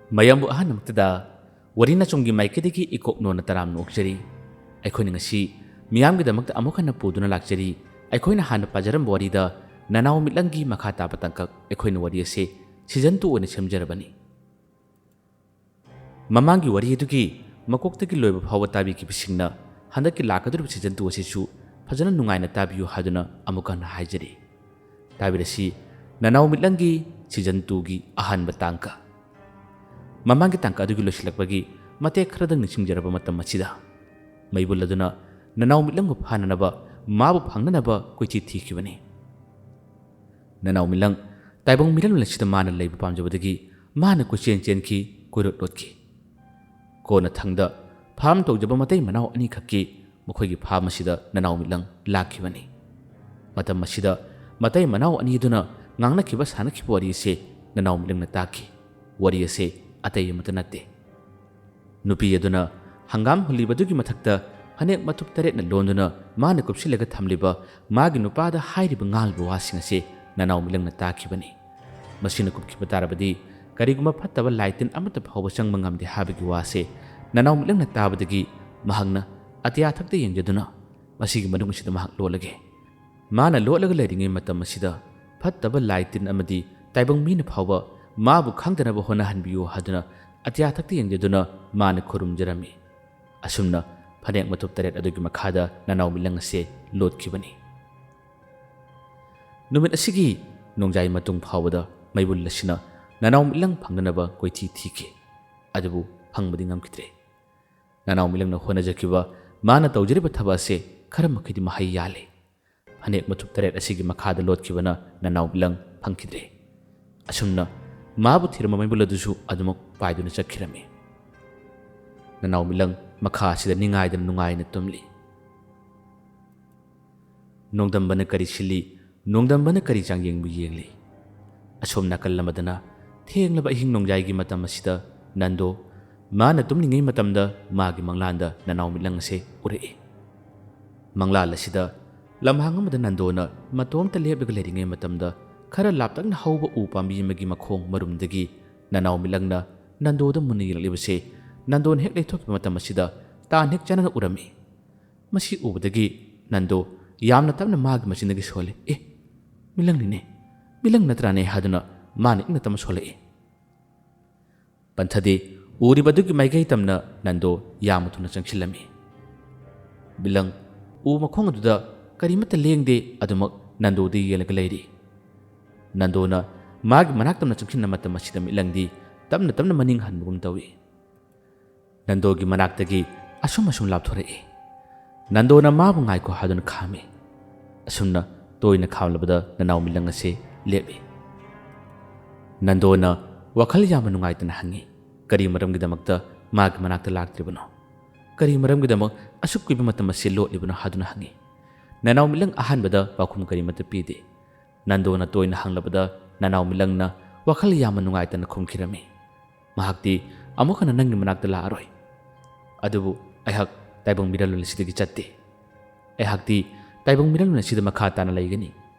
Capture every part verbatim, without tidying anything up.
ꯃꯌꯥꯝꯕꯨ ꯑꯍꯥꯟꯕꯃꯛꯇꯗ ꯋꯥꯔꯤ ꯅꯆꯨꯝꯒꯤ ꯃꯥꯏꯀꯩꯗꯒꯤ ꯏꯀꯣꯛ ꯅꯣꯟꯅ ꯇꯔꯥꯝꯅ ꯑꯣꯛꯆꯔꯤ꯫ ꯑꯩꯈꯣꯏꯅ ꯉꯁꯤ ꯃꯤꯌꯥꯝꯒꯤꯗꯃꯛꯇ ꯑꯃꯨꯛ ꯍꯟꯅ ꯄꯨꯗꯨꯅ ꯂꯥꯛꯆꯔꯤ꯫ ꯑꯩꯈꯣꯏꯅ ꯍꯥꯟꯅ ꯄꯥꯖꯔꯝꯕ ꯋꯥꯔꯤꯗ ꯅꯅꯥꯎ ꯃꯤꯠꯂꯪꯒꯤ ꯃꯈꯥ ꯇꯥꯕ ꯇꯥꯡꯀꯛ ꯑꯩꯈꯣꯏꯅ ꯋꯥꯔꯤ ꯑꯁꯤ season two ꯑꯣꯏꯅ ꯁꯦꯝꯖꯔꯕꯅꯤ꯫ ꯃꯃꯥꯡꯒꯤ ꯋꯥꯔꯤ ꯑꯗꯨꯒꯤ ꯃꯀꯣꯛꯇꯒꯤ ꯂꯣꯏꯕ ꯐꯥꯎꯕ ꯇꯥꯕꯤꯈꯤꯕꯁꯤꯡꯅ ꯍꯟꯗꯛꯀꯤ ꯂꯥꯛꯀꯗꯧꯔꯤꯕ season two ꯑꯁꯤꯁꯨ ꯐꯖꯅ ꯅꯨꯡꯉꯥꯏꯅ ꯇꯥꯕꯤꯌꯨ ꯍꯥꯏꯗꯨꯅ ꯑꯃꯨꯛ ꯍꯟꯅ ꯍꯥꯏꯖꯔꯤ꯫ ꯇꯥꯕꯤꯔꯁꯤ ꯅꯅꯥꯎ ꯃꯤꯠꯂꯪꯒꯤ season twoꯒꯤ ꯑꯍꯥꯟꯕ ꯇꯥꯡꯀꯛ꯫ ꯃꯃꯥꯡꯒꯤ ꯇꯥꯡꯀꯛ ꯑꯗꯨꯒꯤ ꯂꯣꯏꯁꯤꯜꯂꯛꯄꯒꯤ ꯃꯇꯦꯛ ꯈꯔꯗꯪ ꯅꯤꯡꯁꯤꯡꯖꯔꯕ ꯃꯇꯝ ꯑꯁꯤꯗ ꯃꯩꯕꯨꯜ ꯑꯗꯨꯅ ꯅꯅꯥꯎ ꯃꯤꯠꯂꯪꯕꯨ ꯐꯥꯅꯅꯕ, ꯃꯥꯕꯨ ꯐꯪꯅꯅꯕ ꯀꯣꯏꯊꯤ ꯊꯤꯈꯤꯕꯅꯤ꯫ ꯅꯅꯥꯎ ꯃꯤꯠꯂꯪ ꯇꯥꯏꯕꯪ ꯃꯤꯔꯝ ꯑꯁꯤꯗ ꯃꯥꯅ ꯂꯩꯕ ꯄꯥꯝꯖꯕꯗꯒꯤ ꯃꯥꯅ ꯀꯣꯏꯆꯦꯟ ꯆꯦꯟꯈꯤ, ꯀꯣꯏꯂꯣꯠ ꯂꯣꯠꯈꯤ꯫ ꯀꯣꯟꯅꯊꯪꯗ farm ꯇꯧꯖꯕ ꯃꯇꯩ ꯃꯅꯥꯎ ꯑꯅꯤꯈꯛꯀꯤ ꯃꯈꯣꯏꯒꯤ farm ꯑꯁꯤꯗ ꯅꯅꯥꯎ ꯃꯤꯠꯂꯪ ꯂꯥꯛꯈꯤꯕꯅꯤ꯫ ꯃꯇꯝ ꯑꯁꯤꯗ ꯃꯇꯩ ꯃꯅꯥꯎ ꯑꯅꯤ ꯑꯗꯨꯅ ꯉꯥꯡꯅꯈꯤꯕ ꯁꯥꯟꯅꯈꯤꯕ ꯋꯥꯔꯤ ꯑꯁꯤ ꯅꯅꯥꯎ ꯃꯤꯠꯂꯪꯅ ꯇꯥꯈꯤ꯫ ꯋꯥꯔꯤ ꯑꯁꯤ ꯑꯇꯩ ꯑꯃꯠꯇ ꯅꯠꯇꯦ꯫ ꯅꯨꯄꯤ ꯑꯗꯨꯅ ꯍꯪꯒꯥꯝ ꯍꯨꯜꯂꯤꯕꯗꯨꯒꯤ ꯃꯊꯛꯇ ꯐꯅꯦꯛ ꯃꯇꯨꯞ ꯇꯔꯦꯠꯅ ꯂꯣꯟꯗꯨꯅ ꯃꯥꯅ ꯀꯨꯞꯁꯤꯜꯂꯒ ꯊꯝꯂꯤꯕ ꯃꯥꯒꯤ ꯅꯨꯄꯥꯗ ꯍꯥꯏꯔꯤꯕ ꯉꯥꯡꯂꯤꯕ ꯋꯥꯁꯤꯡ ꯑꯁꯤ ꯅꯅꯥꯎ ꯃꯤꯠꯂꯪꯅ ꯇꯥꯈꯤꯕꯅꯤ꯫ ꯃꯁꯤꯅ ꯀꯨꯞꯈꯤꯕ ꯇꯥꯔꯕꯗꯤ ꯀꯔꯤꯒꯨꯝꯕ ꯐꯠꯇꯕ ꯂꯥꯏ ꯇꯤꯟ ꯑꯃꯠꯇ ꯐꯥꯎꯕ ꯆꯪꯕ ꯉꯝꯗꯦ ꯍꯥꯏꯕꯒꯤ ꯋꯥꯁꯦ ꯅꯅꯥꯎ ꯃꯤꯠꯂꯪꯅ ꯇꯥꯕꯗꯒꯤ ꯃꯍꯥꯛꯅ ꯑꯇꯤꯌꯥꯊꯛꯇ ꯌꯦꯡꯖꯗꯨꯅ ꯃꯁꯤꯒꯤ ꯃꯅꯨꯡ ꯑꯁꯤꯗ ꯃꯍꯥꯛ ꯂꯣꯠꯂꯒꯦ꯫ ꯃꯥꯅ ꯂꯣꯠꯂꯒ ꯂꯩꯔꯤꯉꯩ ꯃꯇꯝ ꯑꯁꯤꯗ ꯐꯠꯇꯕ ꯂꯥꯏ ꯇꯤꯟ ꯑꯃꯗꯤ ꯇꯥꯏꯕꯪ ꯃꯤꯅ ꯐꯥꯎꯕ ꯃꯥꯕꯨ ꯈꯪꯗꯅꯕ ꯍꯣꯠꯅꯍꯟꯕꯤꯌꯨ ꯍꯥꯏꯗꯨꯅ ꯑꯇꯤꯌꯥꯊꯛꯇ ꯌꯦꯡꯖꯗꯨꯅ ꯃꯥꯅ ꯈꯨꯔꯨꯝꯖꯔꯝꯃꯤ꯫ ꯑꯁꯨꯝꯅ ꯐꯅꯦꯛ ꯃꯇꯨꯞ ꯇꯔꯦꯠ ꯑꯗꯨꯒꯤ ꯃꯈꯥꯗ ꯅꯅꯥꯎ ꯃꯤꯠꯂꯪ ꯑꯁꯦ ꯂꯣꯠꯈꯤꯕꯅꯤ꯫ ꯅꯨꯃꯤꯠ ꯑꯁꯤꯒꯤ ꯅꯣꯡꯖꯥꯏ ꯃꯇꯨꯡ ꯐꯥꯎꯕꯗ ꯃꯩꯕꯨꯜ ꯑꯁꯤꯅ ꯅꯅꯥꯎ ꯃꯤꯠꯂꯪ ꯐꯪꯅꯅꯕ ꯀꯣꯏꯊꯤ ꯊꯤꯈꯤ꯫ ꯑꯗꯨꯕꯨ ꯐꯪꯕꯗꯤ ꯉꯝꯈꯤꯗ꯭ꯔꯦ꯫ ꯅꯅꯥꯎ ꯃꯤꯠꯂꯪꯅ ꯍꯣꯠꯅꯖꯈꯤꯕ, ꯃꯥꯅ ꯇꯧꯖꯔꯤꯕ ꯊꯕꯛ ꯑꯁꯦ ꯈꯔ ꯃꯈꯩꯗꯤ ꯃꯍꯩ ꯌꯥꯜꯂꯦ꯫ ꯐꯅꯦꯛ ꯃꯇꯨꯞ ꯇꯔꯦꯠ ꯑꯁꯤꯒꯤ ꯃꯈꯥꯗ ꯂꯣꯠꯈꯤꯕꯅ ꯅꯅꯥꯎ ꯃꯤꯠꯂꯪ ꯐꯪꯈꯤꯗ꯭ꯔꯦ꯫ ꯑꯁꯨꯝꯅ ꯃꯥꯕꯨ ꯊꯤꯔꯝꯕ ꯃꯩꯕꯨꯜ ꯑꯗꯨꯁꯨ ꯑꯗꯨꯃꯛ ꯄꯥꯏꯗꯨꯅ ꯆꯠꯈꯤꯔꯝꯃꯤ꯫ ꯅꯅꯥꯎ ꯃꯤꯠꯂꯪ ꯃꯈꯥ ꯑꯁꯤꯗ ꯅꯤꯡꯉꯥꯏꯗꯅ ꯅꯨꯡꯉꯥꯏꯅ ꯇꯨꯝꯂꯤ꯫ ꯅꯣꯡꯗꯝꯕꯅ ꯀꯔꯤ ꯁꯤꯜꯂꯤ, ꯅꯣꯡꯗꯝꯕꯅ ꯀꯔꯤ ꯆꯥꯡꯌꯦꯡꯕꯨ ꯌꯦꯡꯂꯤ? ꯑꯁꯣꯝ ꯅꯥꯀꯜ ꯑꯃꯗꯅ ꯊꯦꯡꯂꯕ ꯑꯍꯤꯡ ꯅꯣꯡꯌꯥꯏꯒꯤ ꯃꯇꯝ ꯑꯁꯤꯗ ꯅꯟꯗꯣ ꯃꯥꯅ ꯇꯨꯝꯂꯤꯉꯩ ꯃꯇꯝꯗ ꯃꯥꯒꯤ ꯃꯪꯂꯥꯟꯗ ꯅꯅꯥꯎ ꯃꯤꯠꯂꯪ ꯑꯁꯦ ꯎꯔꯛꯏ꯫ ꯃꯪꯂꯥꯟ ꯑꯁꯤꯗ ꯂꯝꯍꯥꯡ ꯑꯃꯗ ꯅꯟꯗꯣꯅ ꯃꯇꯣꯝꯇ ꯂꯦꯞꯂꯒ ꯂꯩꯔꯤꯉꯩ ꯃꯇꯝꯗ ꯈꯔ ꯂꯥꯞꯇꯛꯅ ꯍꯧꯕ ꯎ ꯄꯥꯝꯕꯤ ꯑꯃꯒꯤ ꯃꯈꯣꯡ ꯃꯔꯨꯝꯗꯒꯤ ꯅꯅꯥꯎ ꯃꯤꯠꯂꯪꯅ ꯅꯟꯗꯣꯗ ꯃꯨꯟꯅ ꯌꯦꯡꯂꯛꯂꯤꯕꯁꯦ ꯅꯟꯗꯣꯅ ꯍꯦꯛ ꯂꯩꯊꯣꯛꯈꯤꯕ ꯃꯇꯝ ꯑꯁꯤꯗ ꯇꯥꯟ ꯍꯦꯛ ꯆꯥꯟꯅꯅ ꯎꯔꯝꯃꯤ꯫ ꯃꯁꯤ ꯎꯕꯗꯒꯤ ꯅꯟꯗꯣ ꯌꯥꯝꯅ ꯇꯞꯅ ꯃꯥꯒꯤ ꯃꯆꯤꯟꯗꯒꯤ ꯁꯣꯜꯂꯤ, "ꯑꯦ, ꯃꯤꯂꯪꯅꯤꯅꯦ, ꯃꯤꯂꯪ ꯅꯠꯇ꯭ꯔꯥꯅꯦ?" ꯍꯥꯏꯗꯨꯅ ꯃꯥꯅ ꯏꯪꯅ ꯇꯞꯅ ꯁꯣꯜꯂꯛꯏ꯫ ꯄꯟꯊꯗꯤ ꯎꯔꯤꯕꯗꯨꯒꯤ ꯃꯥꯏꯀꯩ ꯇꯝꯅ ꯅꯟꯗꯣ ꯌꯥꯝꯅ ꯊꯨꯅ ꯆꯪꯁꯤꯜꯂꯝꯃꯤ꯫ ꯃꯤꯂꯪ ꯎ ꯃꯈꯣꯡ ꯑꯗꯨꯗ ꯀꯔꯤꯃꯠꯇ ꯂꯦꯡꯗꯦ, ꯑꯗꯨꯃꯛ ꯅꯟꯗꯣꯗ ꯌꯦꯡꯂꯒ ꯂꯩꯔꯤ꯫ ꯅꯟꯗꯣꯅ ꯃꯥꯒꯤ ꯃꯅꯥꯛ ꯇꯝꯅ ꯆꯪꯁꯤꯟꯕ ꯃꯇꯝ ꯑꯁꯤꯗ ꯃꯤꯠꯂꯪꯗꯤ ꯇꯞꯅ ꯇꯞꯅ ꯃꯅꯤꯡ ꯍꯟꯕꯒꯨꯝ ꯇꯧꯏ꯫ ꯅꯟꯗꯣꯒꯤ ꯃꯅꯥꯛꯇꯒꯤ ꯑꯁꯨꯝ ꯑꯁꯨꯝ ꯂꯥꯞꯊꯣꯔꯛꯏ꯫ ꯅꯟꯗꯣꯅ ꯃꯥꯕꯨ ꯉꯥꯏꯈꯣ ꯍꯥꯏꯗꯨꯅ ꯈꯥꯝꯃꯤ꯫ ꯑꯁꯨꯝꯅ ꯇꯣꯏꯅ ꯈꯥꯝꯂꯕꯗ ꯅꯅꯥꯎ ꯃꯤꯂꯪ ꯑꯁꯤ ꯂꯦꯞꯂꯤ꯫ ꯅꯟꯗꯣꯅ ꯋꯥꯈꯜ ꯌꯥꯝꯅ ꯅꯨꯡꯉꯥꯏꯇꯅ ꯍꯪꯉꯤ, "ꯀꯔꯤ ꯃꯔꯝꯒꯤꯗꯃꯛꯇ ꯃꯥꯒꯤ ꯃꯅꯥꯛꯇ ꯂꯥꯛꯇ꯭ꯔꯤꯕꯅꯣ? ꯀꯔꯤ ꯃꯔꯝꯒꯤꯗꯃꯛ ꯑꯁꯨꯛ ꯀꯨꯏꯕ ꯃꯇꯝ ꯑꯁꯤ ꯂꯣꯠꯂꯤꯕꯅꯣ?" ꯍꯥꯏꯗꯨꯅ ꯍꯪꯉꯤ꯫ ꯅꯅꯥꯎ ꯃꯤꯂꯪ ꯑꯍꯥꯟꯕꯗ ꯄꯥꯎꯈꯨꯝ ꯀꯔꯤꯃꯠꯇ ꯄꯤꯗꯦ꯫ ꯅꯟꯗꯣꯅ ꯇꯣꯏꯅ ꯍꯪꯂꯕꯗ ꯅꯅꯥꯎ ꯃꯤꯂꯪꯅ ꯋꯥꯈꯜ ꯌꯥꯝꯅ ꯅꯨꯡꯉꯥꯏꯇꯅ ꯈꯨꯝꯈꯤꯔꯝꯃꯤ꯫ ꯃꯍꯥꯛꯇꯤ ꯑꯃꯨꯛ ꯍꯟꯅ ꯅꯪꯒꯤ ꯃꯅꯥꯛꯇ ꯂꯥꯛꯑꯔꯣꯏ꯫ ꯑꯗꯨꯕꯨ ꯑꯩꯍꯥꯛ ꯇꯥꯏꯕꯪ ꯃꯤꯔꯥꯜꯂꯣꯟ ꯑꯁꯤꯗꯒꯤ ꯆꯠꯇꯦ꯫ ꯑꯩꯍꯥꯛꯇꯤ ꯇꯥꯏꯕꯪ ꯃꯤꯔꯥꯜꯂꯣꯟ ꯑꯁꯤꯗ ꯃꯈꯥ ꯇꯥꯅ ꯂꯩꯒꯅꯤ꯫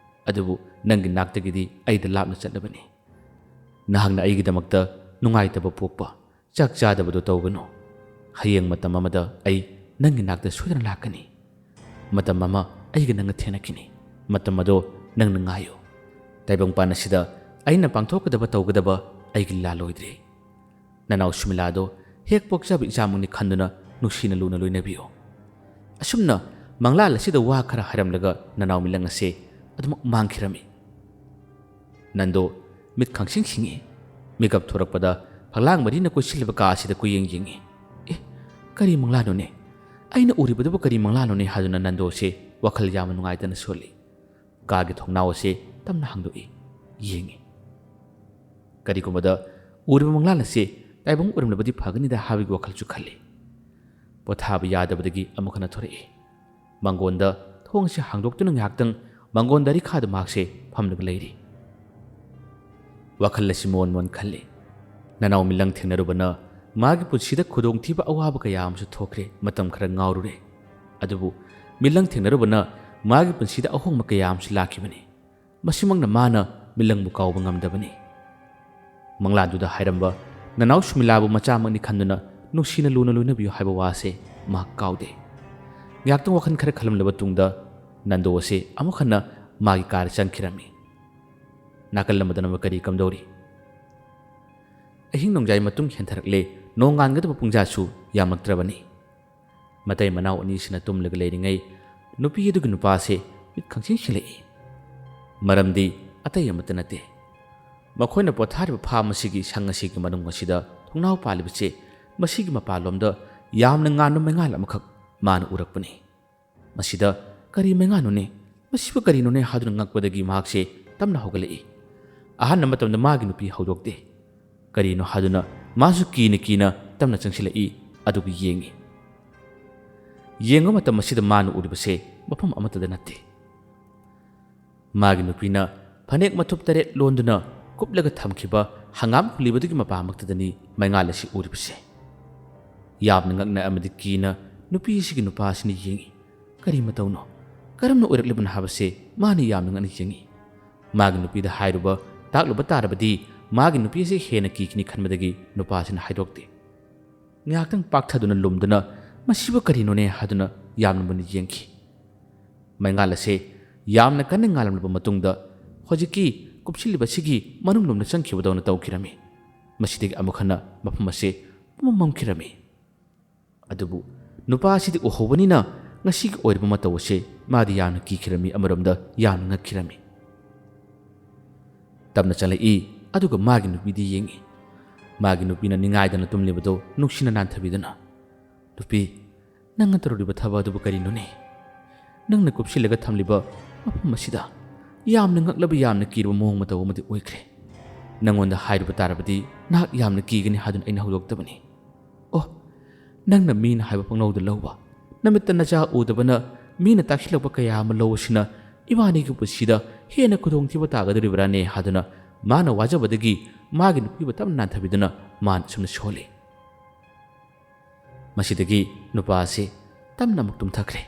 ꯑꯗꯨꯕꯨ ꯅꯪꯒꯤ ꯅꯥꯛꯇꯒꯤꯗꯤ ꯑꯩꯗ ꯂꯥꯞꯅ ꯆꯠꯂꯕꯅꯤ꯫ ꯅꯍꯥꯛꯅ ꯑꯩꯒꯤꯗꯃꯛꯇ ꯅꯨꯡꯉꯥꯏꯇꯕ ꯄꯣꯛꯄ, ꯆꯥꯛ ꯆꯥꯗꯕꯗꯣ ꯇꯧꯒꯅꯨ꯫ ꯍꯌꯦꯡ ꯃꯇꯝ ꯑꯃꯗ ꯑꯩ ꯅꯪꯒꯤ ꯅꯥꯛꯇ ꯁꯣꯏꯗꯅ ꯂꯥꯛꯀꯅꯤ꯫ ꯃꯇꯝ ꯑꯃ ꯑꯩꯒ ꯅꯪꯒ ꯊꯦꯡꯅꯈꯤꯅꯤ꯫ ꯃꯇꯝ ꯑꯗꯣ ꯅꯪꯅ ꯉꯥꯏꯌꯨ꯫ ꯇꯥꯏꯕꯪꯄꯥꯟ ꯑꯁꯤꯗ ꯑꯩꯅ ꯄꯥꯡꯊꯣꯛꯀꯗꯕ ꯇꯧꯒꯗꯕ ꯑꯩꯒꯤ ꯂꯥ ꯂꯣꯏꯗ꯭ꯔꯤ꯫ ꯅꯅꯥꯎ ꯁꯨꯃꯤꯂꯥꯗꯣ ꯍꯦꯛ ꯄꯣꯛꯆꯕ ꯏꯆꯥꯃꯛꯅꯤ ꯈꯟꯗꯨꯅ ꯅꯨꯡꯁꯤꯅ ꯂꯨꯅ ꯂꯣꯏꯅꯕꯤꯌꯨ꯫ ꯑꯁꯨꯝꯅ ꯃꯪꯂꯥꯜ ꯑꯁꯤꯗ ꯋꯥ ꯈꯔ ꯍꯥꯏꯔꯝꯂꯒ ꯅꯅꯥꯎ ꯃꯤꯂꯪ ꯑꯁꯦ ꯑꯗꯨꯃꯛ ꯃꯥꯡꯈꯤꯔꯝꯃꯤ꯫ ꯅꯟꯗꯣ ꯃꯤꯠ ꯈꯪꯁꯤꯡ ꯁꯤꯡꯏ꯫ ꯃꯤꯀꯞ ꯊꯣꯔꯛꯄꯗ ꯐꯛꯂꯥꯡ ꯃꯔꯤꯅ ꯀꯣꯏꯁꯤꯜꯂꯤꯕ ꯀꯥ ꯑꯁꯤꯗ ꯀꯨꯌꯦꯡ ꯌꯦꯡꯏ꯫ "ꯑꯦ, ꯀꯔꯤ ꯃꯪꯂꯥꯅꯣꯅꯦ? ꯑꯩꯅ ꯎꯔꯤꯕꯗꯨꯕꯨ ꯀꯔꯤ ꯃꯪꯂꯥꯅꯣꯅꯦ?" ꯍꯥꯏꯗꯨꯅ ꯅꯟꯗꯣꯁꯦ ꯋꯥꯈꯜ ꯌꯥꯝꯅ ꯅꯨꯡꯉꯥꯏꯇꯅ ꯁꯣꯜꯂꯤ꯫ ꯀꯥꯒꯤ ꯊꯣꯡꯅꯥꯎ ꯑꯁꯦ ꯇꯞꯅ ꯍꯥꯡꯗꯣꯛꯏ꯫ ꯌꯦꯡꯏ꯫ ꯀꯔꯤꯒꯨꯝꯕꯗ ꯎꯔꯤꯕ ꯃꯪꯂꯥꯟ ꯑꯁꯤ ꯇꯥꯏꯕꯪ ꯑꯣꯏꯔꯝꯂꯕꯗꯤ ꯐꯒꯅꯤꯗ ꯍꯥꯏꯕꯒꯤ ꯋꯥꯈꯜꯁꯨ ꯈꯜꯂꯤ꯫ ꯄꯣꯊꯥꯕ ꯌꯥꯗꯕꯗꯒꯤ ꯑꯃꯨꯛ ꯍꯟꯅ ꯊꯣꯔꯛꯏ꯫ ꯃꯪꯒꯣꯟꯗ ꯊꯣꯡꯁꯤ ꯍꯥꯡꯗꯣꯛꯇꯨꯅ ꯉꯥꯏꯍꯥꯛꯇꯪ ꯃꯪꯒꯣꯟ ꯗꯥꯔꯤꯈꯥꯗ ꯃꯍꯥꯛꯁꯦ ꯐꯝꯂꯒ ꯂꯩꯔꯤ꯫ ꯋꯥꯈꯜ ꯑꯁꯤ ꯃꯣꯟ ꯃꯣꯟ ꯈꯜꯂꯤ꯫ ꯅꯅꯥꯎ ꯃꯤꯂꯪ ꯊꯦꯡꯅꯔꯨꯕꯅ ꯃꯥꯒꯤ ꯄꯨꯟꯁꯤꯗ ꯈꯨꯗꯣꯡꯊꯤꯕ ꯑꯋꯥꯕ ꯀꯌꯥ ꯑꯃꯁꯨ ꯊꯣꯛꯈ꯭ꯔꯦ꯫ ꯃꯇꯝ ꯈꯔ ꯉꯥꯎꯔꯨꯔꯦ꯫ ꯑꯗꯨꯕꯨ ꯃꯤꯂꯪ ꯊꯦꯡꯅꯔꯨꯕꯅ ꯃꯥꯒꯤ ꯄꯨꯟꯁꯤꯗ ꯑꯍꯣꯡꯕ ꯀꯌꯥ ꯑꯃꯁꯨ ꯂꯥꯛꯈꯤꯕꯅꯤ꯫ ꯃꯁꯤꯃꯛꯅ ꯃꯥꯅ ꯃꯤꯂꯪꯕꯨ ꯀꯥꯎꯕ ꯉꯝꯗꯕꯅꯤ꯫ ꯃꯪꯂꯥꯟꯗꯨꯗ ꯍꯥꯏꯔꯝꯕ ꯅꯅꯥꯎ ꯁꯨꯃꯤꯂꯥꯕꯨ ꯃꯆꯥꯃꯛꯅꯤ ꯈꯟꯗꯨꯅ ꯅꯨꯡꯁꯤꯅ ꯂꯨꯅ ꯂꯣꯏꯅꯕꯤꯌꯨ ꯍꯥꯏꯕ ꯋꯥꯁꯦ ꯃꯍꯥꯛ ꯀꯥꯎꯗꯦ꯫ ꯉꯥꯏꯍꯥꯛꯇꯪ ꯋꯥꯈꯜ ꯈꯔ ꯈꯜꯂꯝꯂꯕ ꯇꯨꯡꯗ ꯅꯟꯗꯣ ꯑꯁꯤ ꯑꯃꯨꯛ ꯍꯟꯅ ꯃꯥꯒꯤ ꯀꯥꯗ ꯆꯪꯈꯤꯔꯝꯃꯤ꯫ ꯅꯥꯀꯜ ꯑꯃꯗꯅ ꯀꯔꯤ ꯀꯝꯗꯧꯔꯤ? ꯑꯍꯤꯡ ꯅꯣꯡꯌꯥꯏ ꯃꯇꯨꯡ ꯍꯦꯟꯊꯔꯛꯂꯦ꯫ ꯅꯣꯡꯉꯥꯟꯒꯗꯕ ꯄꯨꯡꯖꯥꯁꯨ ꯌꯥꯝꯂꯛꯇ꯭ꯔꯕꯅꯤ꯫ ꯃꯇꯩ ꯃꯅꯥꯎ ꯑꯅꯤꯁꯤꯅ ꯇꯨꯝꯂꯒ ꯂꯩꯔꯤꯉꯩ ꯅꯨꯄꯤ ꯑꯗꯨꯒꯤ ꯅꯨꯄꯥꯁꯦ ꯃꯤꯠ ꯈꯪꯁꯤꯡ ꯁꯤꯡꯂꯛꯏ꯫ ꯃꯔꯝꯗꯤ ꯑꯇꯩ ꯑꯃꯠꯇ ꯅꯠꯇꯦ꯫ ꯃꯈꯣꯏꯅ ꯄꯣꯊꯥꯔꯤꯕ ꯐꯥꯝ ꯑꯁꯤꯒꯤ ꯁꯪ ꯑꯁꯤꯒꯤ ꯃꯅꯨꯡ ꯑꯁꯤꯗ ꯊꯣꯡꯅꯥꯎ ꯄꯥꯜꯂꯤꯕꯁꯦ, ꯃꯁꯤꯒꯤ ꯃꯄꯥꯟꯂꯣꯝꯗ ꯌꯥꯝꯅ ꯉꯥꯟꯕ ꯃꯩꯉꯥꯜ ꯑꯃꯈꯛ ꯃꯥꯅ ꯎꯔꯛꯄꯅꯤ꯫ ꯃꯁꯤꯗ ꯀꯔꯤ ꯃꯩꯉꯥꯜꯅꯣꯅꯦ? ꯃꯁꯤꯕꯨ ꯀꯔꯤꯅꯣꯅꯦ ꯍꯥꯏꯗꯨꯅ ꯉꯛꯄꯗꯒꯤ ꯃꯍꯥꯛꯁꯦ ꯇꯞꯅ ꯍꯧꯒꯠꯂꯛꯏ꯫ ꯑꯍꯥꯟꯕ ꯃꯇꯝꯗ ꯃꯥꯒꯤ ꯅꯨꯄꯤ ꯍꯧꯗꯣꯛꯇꯦ꯫ ꯀꯔꯤꯅꯣ ꯍꯥꯏꯗꯨꯅ ꯃꯥꯁꯨ ꯀꯤꯅ ꯀꯤꯅ ꯇꯞꯅ ꯆꯪꯁꯤꯜꯂꯛꯏ, ꯑꯗꯨꯒ ꯌꯦꯡꯉꯤ꯫ ꯌꯦꯡꯕ ꯃꯇꯝ ꯑꯁꯤꯗ ꯃꯥꯅ ꯎꯔꯤꯕꯁꯦ ꯃꯐꯝ ꯑꯃꯠꯇꯗ ꯅꯠꯇꯦ꯫ ꯃꯥꯒꯤ ꯅꯨꯄꯤꯅ ꯐꯅꯦꯛ ꯃꯊꯨꯞ ꯇꯔꯦꯠ ꯂꯣꯟꯗꯨꯅ ꯀꯨꯞꯂꯒ ꯊꯝꯈꯤꯕ ꯍꯪꯒꯥꯝ ꯈꯨꯜꯂꯤꯕꯗꯨꯒꯤ ꯃꯄꯥꯃꯛꯇꯗꯅꯤ ꯃꯩꯉꯥꯜ ꯑꯁꯤ ꯎꯔꯤꯕꯁꯦ꯫ ꯌꯥꯝꯅ ꯉꯛꯅ ꯑꯃꯗꯤ ꯀꯤꯅ ꯅꯨꯄꯤ ꯑꯁꯤꯒꯤ ꯅꯨꯄꯥ ꯑꯁꯤꯅ ꯌꯦꯡꯉꯤ꯫ ꯀꯔꯤ ꯃꯇꯧꯅꯣ? ꯀꯔꯝꯅ ꯑꯣꯏꯔꯛꯂꯤꯕꯅꯣ ꯍꯥꯏꯕꯁꯦ ꯃꯥꯅ ꯌꯥꯝꯅ ꯉꯛꯅ ꯌꯦꯡꯉꯤ꯫ ꯃꯥꯒꯤ ꯅꯨꯄꯤꯗ ꯍꯥꯏꯔꯨꯕ ꯇꯥꯛꯂꯨꯕ ꯇꯥꯔꯕꯗꯤ ꯃꯥꯒꯤ ꯅꯨꯄꯤ ꯑꯁꯤ ꯍꯦꯟꯅ ꯀꯤꯈꯤꯅꯤ ꯈꯟꯕꯗꯒꯤ ꯅꯨꯄꯥꯁꯤꯅ ꯍꯥꯏꯗꯣꯛꯇꯦ꯫ ꯉꯥꯏꯍꯥꯛꯇꯪ ꯄꯥꯛꯊꯗꯨꯅ ꯂꯨꯝꯗꯨꯅ "ꯃꯁꯤꯕꯨ ꯀꯔꯤꯅꯣꯅꯦ?" ꯍꯥꯏꯗꯨꯅ ꯌꯥꯝꯅ ꯃꯨꯟꯅ ꯌꯦꯡꯈꯤ꯫ ꯃꯩꯉꯥꯜ ꯑꯁꯦ ꯌꯥꯝꯅ ꯀꯟꯅ ꯉꯥꯜꯂꯝꯂꯕ ꯃꯇꯨꯡꯗ ꯍꯧꯖꯤꯛꯀꯤ ꯀꯨꯞꯁꯤꯜꯂꯤꯕ ꯑꯁꯤꯒꯤ ꯃꯅꯨꯡ ꯂꯣꯝꯗ ꯆꯪꯈꯤꯕꯗꯧꯅ ꯇꯧꯈꯤꯔꯝꯃꯤ꯫ ꯃꯁꯤꯗꯒꯤ ꯑꯃꯨꯛ ꯍꯟꯅ ꯃꯐꯝ ꯑꯁꯦ ꯄꯨꯝꯃꯝ ꯃꯝꯈꯤꯔꯝꯃꯤ꯫ ꯑꯗꯨꯕꯨ ꯅꯨꯄꯥ ꯑꯁꯤꯗꯤ ꯎꯍꯧꯕꯅꯤꯅ ꯉꯁꯤꯒꯤ ꯑꯣꯏꯔꯤꯕ ꯃꯇꯧ ꯑꯁꯦ ꯃꯥꯗꯤ ꯌꯥꯝꯅ ꯀꯤꯈꯤꯔꯝꯃꯤ, ꯑꯃꯔꯣꯝꯗ ꯌꯥꯝꯅ ꯉꯛꯈꯤꯔꯝꯃꯤ꯫ ꯇꯞꯅ ꯆꯪꯂꯛꯏ, ꯑꯗꯨꯒ ꯃꯥꯒꯤ ꯅꯨꯄꯤꯗꯤ ꯌꯦꯡꯉꯤ꯫ ꯃꯥꯒꯤ ꯅꯨꯄꯤꯅ ꯅꯤꯡꯉꯥꯏꯗꯅ ꯇꯨꯝꯂꯤꯕꯗꯨ ꯅꯨꯡꯁꯤꯅ ꯅꯥꯟꯊꯕꯤꯗꯨꯅ, "ꯅꯨꯄꯤ, ꯅꯪꯅ ꯇꯧꯔꯨꯔꯤꯕ ꯊꯕꯛ ꯑꯗꯨꯕꯨ ꯀꯔꯤꯅꯣꯅꯦ? ꯅꯪꯅ ꯀꯨꯞꯁꯤꯜꯂꯒ ꯊꯝꯂꯤꯕ ꯃꯐꯝ ꯑꯁꯤꯗ ꯌꯥꯝꯅ ꯉꯛꯂꯕ, ꯌꯥꯝꯅ ꯀꯤꯔꯕ ꯃꯑꯣꯡ ꯃꯇꯧ ꯑꯃꯗꯤ ꯑꯣꯏꯈ꯭ꯔꯦ꯫ ꯅꯪꯉꯣꯟꯗ ꯍꯥꯏꯔꯨꯕ ꯇꯥꯔꯕꯗꯤ ꯅꯍꯥꯛ ꯌꯥꯝꯅ ꯀꯤꯒꯅꯤ ꯍꯥꯏꯗꯨꯅ ꯑꯩꯅ ꯍꯧꯗꯣꯛꯇꯕꯅꯤ꯫ ꯑꯣ, ꯅꯪꯅ ꯃꯤꯅ ꯍꯥꯏꯕ ꯄꯪꯂꯧꯗ ꯂꯧꯕ, ꯅꯃꯤꯠꯇ ꯅꯆꯥ ꯎꯗꯕꯅ ꯃꯤꯅ ꯇꯥꯛꯁꯤꯜꯂꯛꯄ ꯀꯌꯥ ꯑꯃ ꯂꯧꯕꯁꯤꯅ ꯏꯕꯥꯅꯤꯒꯤ ꯄꯨꯟꯁꯤꯗ ꯍꯦꯟꯅ ꯈꯨꯗꯣꯡꯊꯤꯕ ꯇꯥꯒꯗꯧꯔꯤꯕ꯭ꯔꯥꯅꯦ?" ꯍꯥꯏꯗꯨꯅ ꯃꯥꯅ ꯋꯥꯖꯕꯗꯒꯤ ꯃꯥꯒꯤ ꯅꯨꯄꯤꯕꯨ ꯇꯞꯅ ꯅꯥꯟꯊꯕꯤꯗꯨꯅ ꯃꯥꯅ ꯑꯁꯨꯝꯅ ꯁꯣꯜꯂꯤ꯫ ꯃꯁꯤꯗꯒꯤ ꯅꯨꯄꯥ ꯑꯁꯤ ꯇꯞꯅ ꯑꯃꯨꯛ ꯇꯨꯝꯊꯈ꯭ꯔꯦ꯫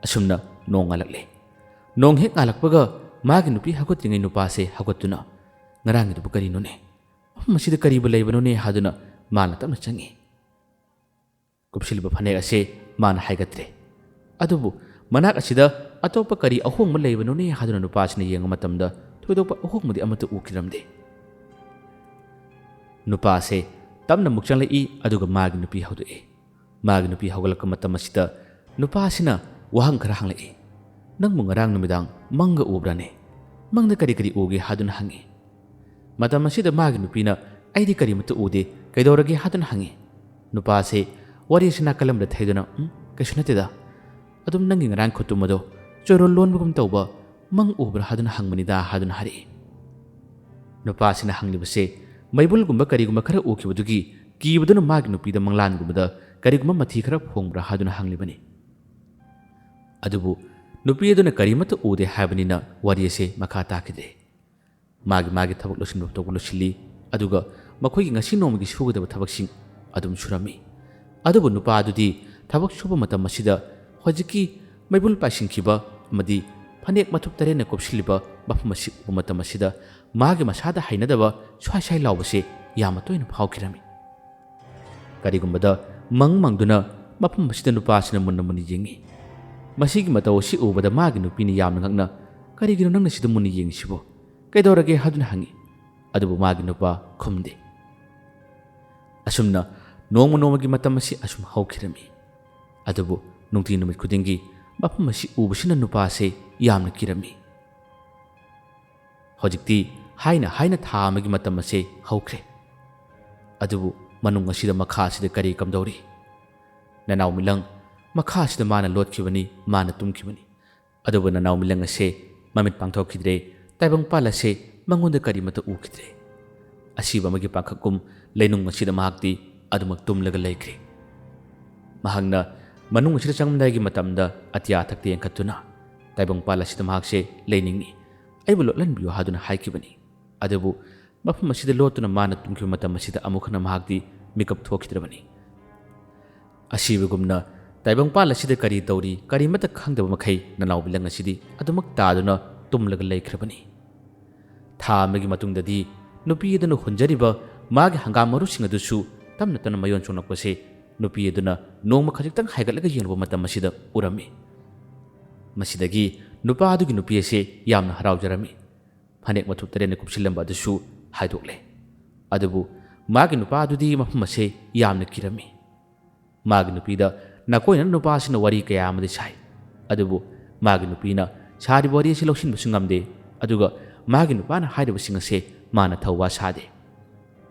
ꯑꯁꯨꯝꯅ ꯅꯣꯡ ꯉꯥꯜꯂꯛꯂꯦ꯫ ꯅꯣꯡ ꯍꯦꯛ ꯉꯥꯜꯂꯛꯄꯒ ꯃꯥꯒꯤ ꯅꯨꯄꯤ ꯍꯧꯒꯠꯇ꯭ꯔꯤꯉꯩ ꯅꯨꯄꯥꯁꯦ ꯍꯧꯒꯠꯇꯨꯅ, "ꯉꯔꯥꯡꯒꯤꯗꯨꯕꯨ ꯀꯔꯤꯅꯣꯅꯦ? "ꯃꯐꯝ ꯑꯁꯤꯗ ꯀꯔꯤꯕꯨ ꯂꯩꯕꯅꯣꯅꯦ?" ꯍꯥꯏꯗꯨꯅ ꯃꯥꯅ ꯇꯞꯅ ꯆꯪꯉꯤ꯫ ꯀꯨꯞꯁꯤꯜꯂꯤꯕ ꯐꯅꯦꯛ ꯑꯁꯦ ꯃꯥꯅ ꯍꯥꯏꯒꯠꯇ꯭ꯔꯦ꯫ ꯑꯗꯨꯕꯨ ꯃꯅꯥꯛ ꯑꯁꯤꯗ ꯑꯇꯣꯞꯄ ꯀꯔꯤ ꯑꯍꯣꯡꯕ ꯂꯩꯕꯅꯣꯅꯦ ꯍꯥꯏꯗꯨꯅ ꯅꯨꯄꯥꯁꯤꯅ ꯌꯦꯡꯕ ꯃꯇꯝꯗ ꯊꯣꯏꯗꯣꯛꯄ ꯑꯍꯣꯡꯕꯗꯤ ꯑꯃꯠꯇ ꯎꯈꯤꯔꯝꯗꯦ꯫ ꯅꯨꯄꯥꯁꯦ ꯇꯞꯅ ꯑꯃꯨꯛ ꯆꯪꯂꯛꯏ, ꯑꯗꯨꯒ ꯃꯥꯒꯤ ꯅꯨꯄꯤ ꯍꯧꯗꯣꯛꯏ꯫ ꯃꯥꯒꯤ ꯅꯨꯄꯤ ꯍꯧꯒꯠꯂꯛꯄ ꯃꯇꯝ ꯑꯁꯤꯗ ꯅꯨꯄꯥꯁꯤꯅ ꯋꯥꯍꯪ ꯈꯔ ꯍꯪꯂꯛꯏ꯫ "ꯅꯪꯕꯨ ꯉꯔꯥꯡ ꯅꯨꯃꯤꯗꯥꯡ ꯃꯪꯒ ꯎꯕ꯭ꯔꯥꯅꯦ? ꯃꯪꯗ ꯀꯔꯤ ꯀꯔꯤ ꯎꯒꯦ?" ꯍꯥꯏꯗꯨꯅ ꯍꯪꯉꯤ꯫ ꯃꯇꯝ ꯑꯁꯤꯗ ꯃꯥꯒꯤ ꯅꯨꯄꯤꯅ, "ꯑꯩꯗꯤ ꯀꯔꯤꯃꯠꯇ ꯎꯗꯦ, ꯀꯩꯗꯧꯔꯒꯦ?" ꯍꯥꯏꯗꯨꯅ ꯍꯪꯉꯤ꯫ ꯅꯨꯄꯥꯁꯦ ꯋꯥꯔꯤ ꯑꯁꯤ ꯅꯥꯀꯜ ꯑꯃꯗ ꯊꯩꯗꯨꯅ, "ꯎꯝ, ꯀꯩꯁꯨ ꯅꯠꯇꯦꯗ꯫ ꯑꯗꯨꯝ ꯅꯪꯒꯤ ꯉꯔꯥꯡ ꯈꯨꯇꯨꯝ ꯑꯗꯣ ꯆꯣꯏꯔꯣꯜ ꯂꯣꯟꯕꯒꯨꯝ ꯇꯧꯕ ꯃꯪ ꯎꯕ꯭ꯔꯥ ꯍꯥꯏꯗꯨꯅ ꯍꯪꯕꯅꯤꯗ" ꯍꯥꯏꯗꯨꯅ ꯍꯥꯏꯔꯛꯏ꯫ ꯅꯨꯄꯥꯁꯤꯅ ꯍꯪꯂꯤꯕꯁꯦ ꯃꯩꯕꯨꯜꯒꯨꯝꯕ ꯀꯔꯤꯒꯨꯝꯕ ꯈꯔ ꯎꯈꯤꯕꯗꯨꯒꯤ ꯀꯤꯕꯗꯨꯅ ꯃꯥꯒꯤ ꯅꯨꯄꯤꯗ ꯃꯪꯂꯥꯟꯒꯨꯝꯕꯗ ꯀꯔꯤꯒꯨꯝꯕ ꯃꯊꯤ ꯈꯔ ꯐꯣꯡꯕ꯭ꯔꯥ ꯍꯥꯏꯗꯨꯅ ꯍꯪꯂꯤꯕꯅꯤ꯫ ꯑꯗꯨꯕꯨ ꯅꯨꯄꯤ ꯑꯗꯨꯅ ꯀꯔꯤꯃꯠꯇ ꯎꯗꯦ ꯍꯥꯏꯕꯅꯤꯅ ꯋꯥꯔꯤ ꯑꯁꯦ ꯃꯈꯥ ꯇꯥꯈꯤꯗ꯭ꯔꯦ꯫ ꯃꯥꯒꯤ ꯃꯥꯒꯤ ꯊꯕꯛ ꯂꯣꯏꯁꯤꯟꯕ ꯊꯣꯛꯄ ꯂꯣꯏꯁꯤꯜꯂꯤ, ꯑꯗꯨꯒ ꯃꯈꯣꯏꯒꯤ ꯉꯁꯤ ꯅꯣꯡꯃꯒꯤ ꯁꯨꯒꯗꯕ ꯊꯕꯛꯁꯤꯡ ꯑꯗꯨꯝ ꯁꯨꯔꯝꯃꯤ꯫ ꯑꯗꯨꯕꯨ ꯅꯨꯄꯥ ꯑꯗꯨꯗꯤ ꯊꯕꯛ ꯁꯨꯕ ꯃꯇꯝ ꯑꯁꯤꯗ ꯍꯧꯖꯤꯛꯀꯤ ꯃꯩꯕꯨꯜ ꯄꯥꯏꯁꯤꯟꯈꯤꯕ ꯑꯃꯗꯤ ꯐꯅꯦꯛ ꯃꯊꯨꯞ ꯇꯔꯦꯠꯅ ꯀꯨꯞꯁꯤꯜꯂꯤꯕ ꯃꯐꯝ ꯑꯁꯤ ꯎꯕ ꯃꯇꯝ ꯑꯁꯤꯗ ꯃꯥꯒꯤ ꯃꯁꯥꯗ ꯍꯩꯅꯗꯕ ꯁ꯭ꯋꯥꯏ ꯁ꯭ꯋꯥꯏ ꯂꯥꯎꯕꯁꯦ ꯌꯥꯝꯅ ꯇꯣꯏꯅ ꯐꯥꯎꯈꯤꯔꯝꯃꯤ꯫ ꯀꯔꯤꯒꯨꯝꯕꯗ ꯃꯪ ꯃꯪꯗꯨꯅ ꯃꯐꯝ ꯑꯁꯤꯗ ꯅꯨꯄꯥꯁꯤꯅ ꯃꯨꯟꯅ ꯃꯨꯟꯅ ꯌꯦꯡꯉꯤ꯫ ꯃꯁꯤꯒꯤ ꯃꯇꯧ ꯑꯁꯤ ꯎꯕꯗ ꯃꯥꯒꯤ ꯅꯨꯄꯤꯅ ꯌꯥꯝꯅ ꯉꯛꯅ, "ꯀꯔꯤꯒꯤꯅꯣ ꯅꯪꯅ ꯁꯤꯗ ꯃꯨꯟꯅ ꯌꯦꯡꯉꯤꯁꯤꯕꯣ? ꯀꯩꯗꯧꯔꯒꯦ?" ꯍꯥꯏꯗꯨꯅ ꯍꯪꯉꯤ꯫ ꯑꯗꯨꯕꯨ ꯃꯥꯒꯤ ꯅꯨꯄꯥ ꯈꯨꯝꯗꯦ꯫ ꯑꯁꯨꯝꯅ ꯅꯣꯡꯃ ꯅꯣꯡꯃꯒꯤ ꯃꯇꯝ ꯑꯁꯤ ꯑꯁꯨꯝ ꯍꯧꯈꯤꯔꯝꯃꯤ꯫ ꯑꯗꯨꯕꯨ ꯅꯨꯡꯇꯤ ꯅꯨꯃꯤꯠ ꯈꯨꯗꯤꯡꯒꯤ ꯃꯐꯝ ꯑꯁꯤ ꯎꯕꯁꯤꯅ ꯅꯨꯄꯥꯁꯦ ꯌꯥꯝꯅ ꯀꯤꯔꯝꯃꯤ꯫ ꯍꯧꯖꯤꯛꯇꯤ ꯍꯥꯏꯅ ꯍꯥꯏꯅ ꯊꯥ ꯑꯃꯒꯤ ꯃꯇꯝ ꯑꯁꯦ ꯍꯧꯈ꯭ꯔꯦ꯫ ꯑꯗꯨꯕꯨ ꯃꯅꯨꯡ ꯑꯁꯤꯗ, ꯃꯈꯥ ꯑꯁꯤꯗ ꯀꯔꯤ ꯀꯝꯗꯧꯔꯤ? ꯅꯅꯥꯎ ꯃꯤꯠꯂꯪ ꯃꯈꯥ ꯑꯁꯤꯗ ꯃꯥꯅ ꯂꯣꯠꯈꯤꯕꯅꯤ, ꯃꯥꯅ ꯇꯨꯝꯈꯤꯕꯅꯤ꯫ ꯑꯗꯨꯕꯨ ꯅꯅꯥꯎ ꯃꯤꯠꯂꯪ ꯑꯁꯦ ꯃꯃꯤꯠ ꯄꯥꯡꯊꯣꯛꯈꯤꯗ꯭ꯔꯦ, ꯇꯥꯏꯕꯪꯄꯥꯜ ꯑꯁꯦ ꯃꯉꯣꯟꯗ ꯀꯔꯤꯃꯠꯇ ꯎꯈꯤꯗ꯭ꯔꯦ꯫ ꯑꯁꯤꯕ ꯑꯃꯒꯤ ꯄꯥꯡꯈꯛꯀꯨꯝ ꯂꯩꯅꯨꯡ ꯑꯁꯤꯗ ꯃꯍꯥꯛꯇꯤ ꯑꯗꯨꯃꯛ ꯇꯨꯝꯂꯒ ꯂꯩꯈ꯭ꯔꯦ꯫ ꯃꯍꯥꯛꯅ ꯃꯅꯨꯡ ꯑꯁꯤꯗ ꯆꯪꯂꯝꯗꯥꯏꯒꯤ ꯃꯇꯝꯗ ꯑꯇꯤꯌꯥ ꯊꯛꯇ ꯌꯦꯡꯈꯠꯇꯨꯅ ꯇꯥꯏꯕꯪꯄꯥꯜ ꯑꯁꯤꯗ ꯃꯍꯥꯛꯁꯦ ꯂꯩꯅꯤꯡꯏ, "ꯑꯩꯕꯨ ꯂꯣꯠꯍꯟꯕꯤꯌꯨ" ꯍꯥꯏꯗꯨꯅ ꯍꯥꯏꯈꯤꯕꯅꯤ꯫ ꯑꯗꯨꯕꯨ ꯃꯐꯝ ꯑꯁꯤꯗ ꯂꯣꯠꯇꯨꯅ ꯃꯥꯅ ꯇꯨꯝꯈꯤꯕ ꯃꯇꯝ ꯑꯁꯤꯗ ꯑꯃꯨꯛ ꯍꯟꯅ ꯃꯍꯥꯛꯇꯤ ꯃꯤꯀꯞ ꯊꯣꯛꯈꯤꯗ꯭ꯔꯕꯅꯤ꯫ ꯑꯁꯤꯕꯒꯨꯝꯅ ꯇꯥꯏꯕꯪꯄꯥꯜ ꯑꯁꯤꯗ ꯀꯔꯤ ꯇꯧꯔꯤ, ꯀꯔꯤꯃꯠꯇ ꯈꯪꯗꯕ ꯃꯈꯩ ꯅꯅꯥꯎ ꯃꯤꯠꯂꯪ ꯑꯁꯤꯗꯤ ꯑꯗꯨꯃꯛ ꯇꯥꯗꯨꯅ ꯇꯨꯝꯂꯒ ꯂꯩꯈ꯭ꯔꯕꯅꯤ꯫ ꯊꯥ ꯑꯃꯒꯤ ꯃꯇꯨꯡꯗꯗꯤ ꯅꯨꯄꯤ ꯑꯗꯨꯅ ꯍꯨꯟꯖꯔꯤꯕ ꯃꯥꯒꯤ ꯍꯪꯒꯥꯝ ꯃꯔꯨꯁꯤꯡ ꯑꯗꯨꯁꯨ ꯇꯞꯅ ꯇꯞꯅ ꯃꯌꯣꯟ ꯆꯣꯡꯂꯛꯄꯁꯦ ꯅꯨꯄꯤ ꯑꯗꯨꯅ ꯅꯣꯡꯃ ꯈꯖꯤꯛꯇꯪ ꯍꯥꯏꯒꯠꯂꯒ ꯌꯦꯡꯂꯨꯕ ꯃꯇꯝ ꯑꯁꯤꯗ ꯎꯔꯝꯃꯤ꯫ ꯃꯁꯤꯗꯒꯤ ꯅꯨꯄꯥ ꯑꯗꯨꯒꯤ ꯅꯨꯄꯤ ꯑꯁꯦ ꯌꯥꯝꯅ ꯍꯔꯥꯎꯖꯔꯝꯃꯤ꯫ ꯐꯅꯦꯛ ꯃꯊꯨꯞ ꯇꯔꯦꯠꯅ ꯀꯨꯞꯁꯤꯜꯂꯝꯕ ꯑꯗꯨꯁꯨ ꯍꯥꯏꯗꯣꯛꯂꯦ꯫ ꯑꯗꯨꯕꯨ ꯃꯥꯒꯤ ꯅꯨꯄꯥ ꯑꯗꯨꯗꯤ ꯃꯐꯝ ꯑꯁꯦ ꯌꯥꯝꯅ ꯀꯤꯔꯝꯃꯤ꯫ ꯃꯥꯒꯤ ꯅꯨꯄꯤꯗ ꯅꯥꯀꯣꯏꯅꯅ ꯅꯨꯄꯥ ꯑꯁꯤꯅ ꯋꯥꯔꯤ ꯀꯌꯥ ꯑꯃꯗꯤ ꯁꯥꯏ꯫ ꯑꯗꯨꯕꯨ ꯃꯥꯒꯤ ꯅꯨꯄꯤꯅ ꯁꯥꯔꯤꯕ ꯋꯥꯔꯤ ꯑꯁꯤ ꯂꯧꯁꯤꯟꯕꯁꯨ ꯉꯝꯗꯦ꯫ ꯑꯗꯨꯒ ꯃꯥꯒꯤ ꯅꯨꯄꯥꯅ ꯍꯥꯏꯔꯤꯕꯁꯤꯡ ꯑꯁꯦ ꯃꯥꯅ ꯊꯧꯋꯥ ꯁꯥꯗꯦ꯫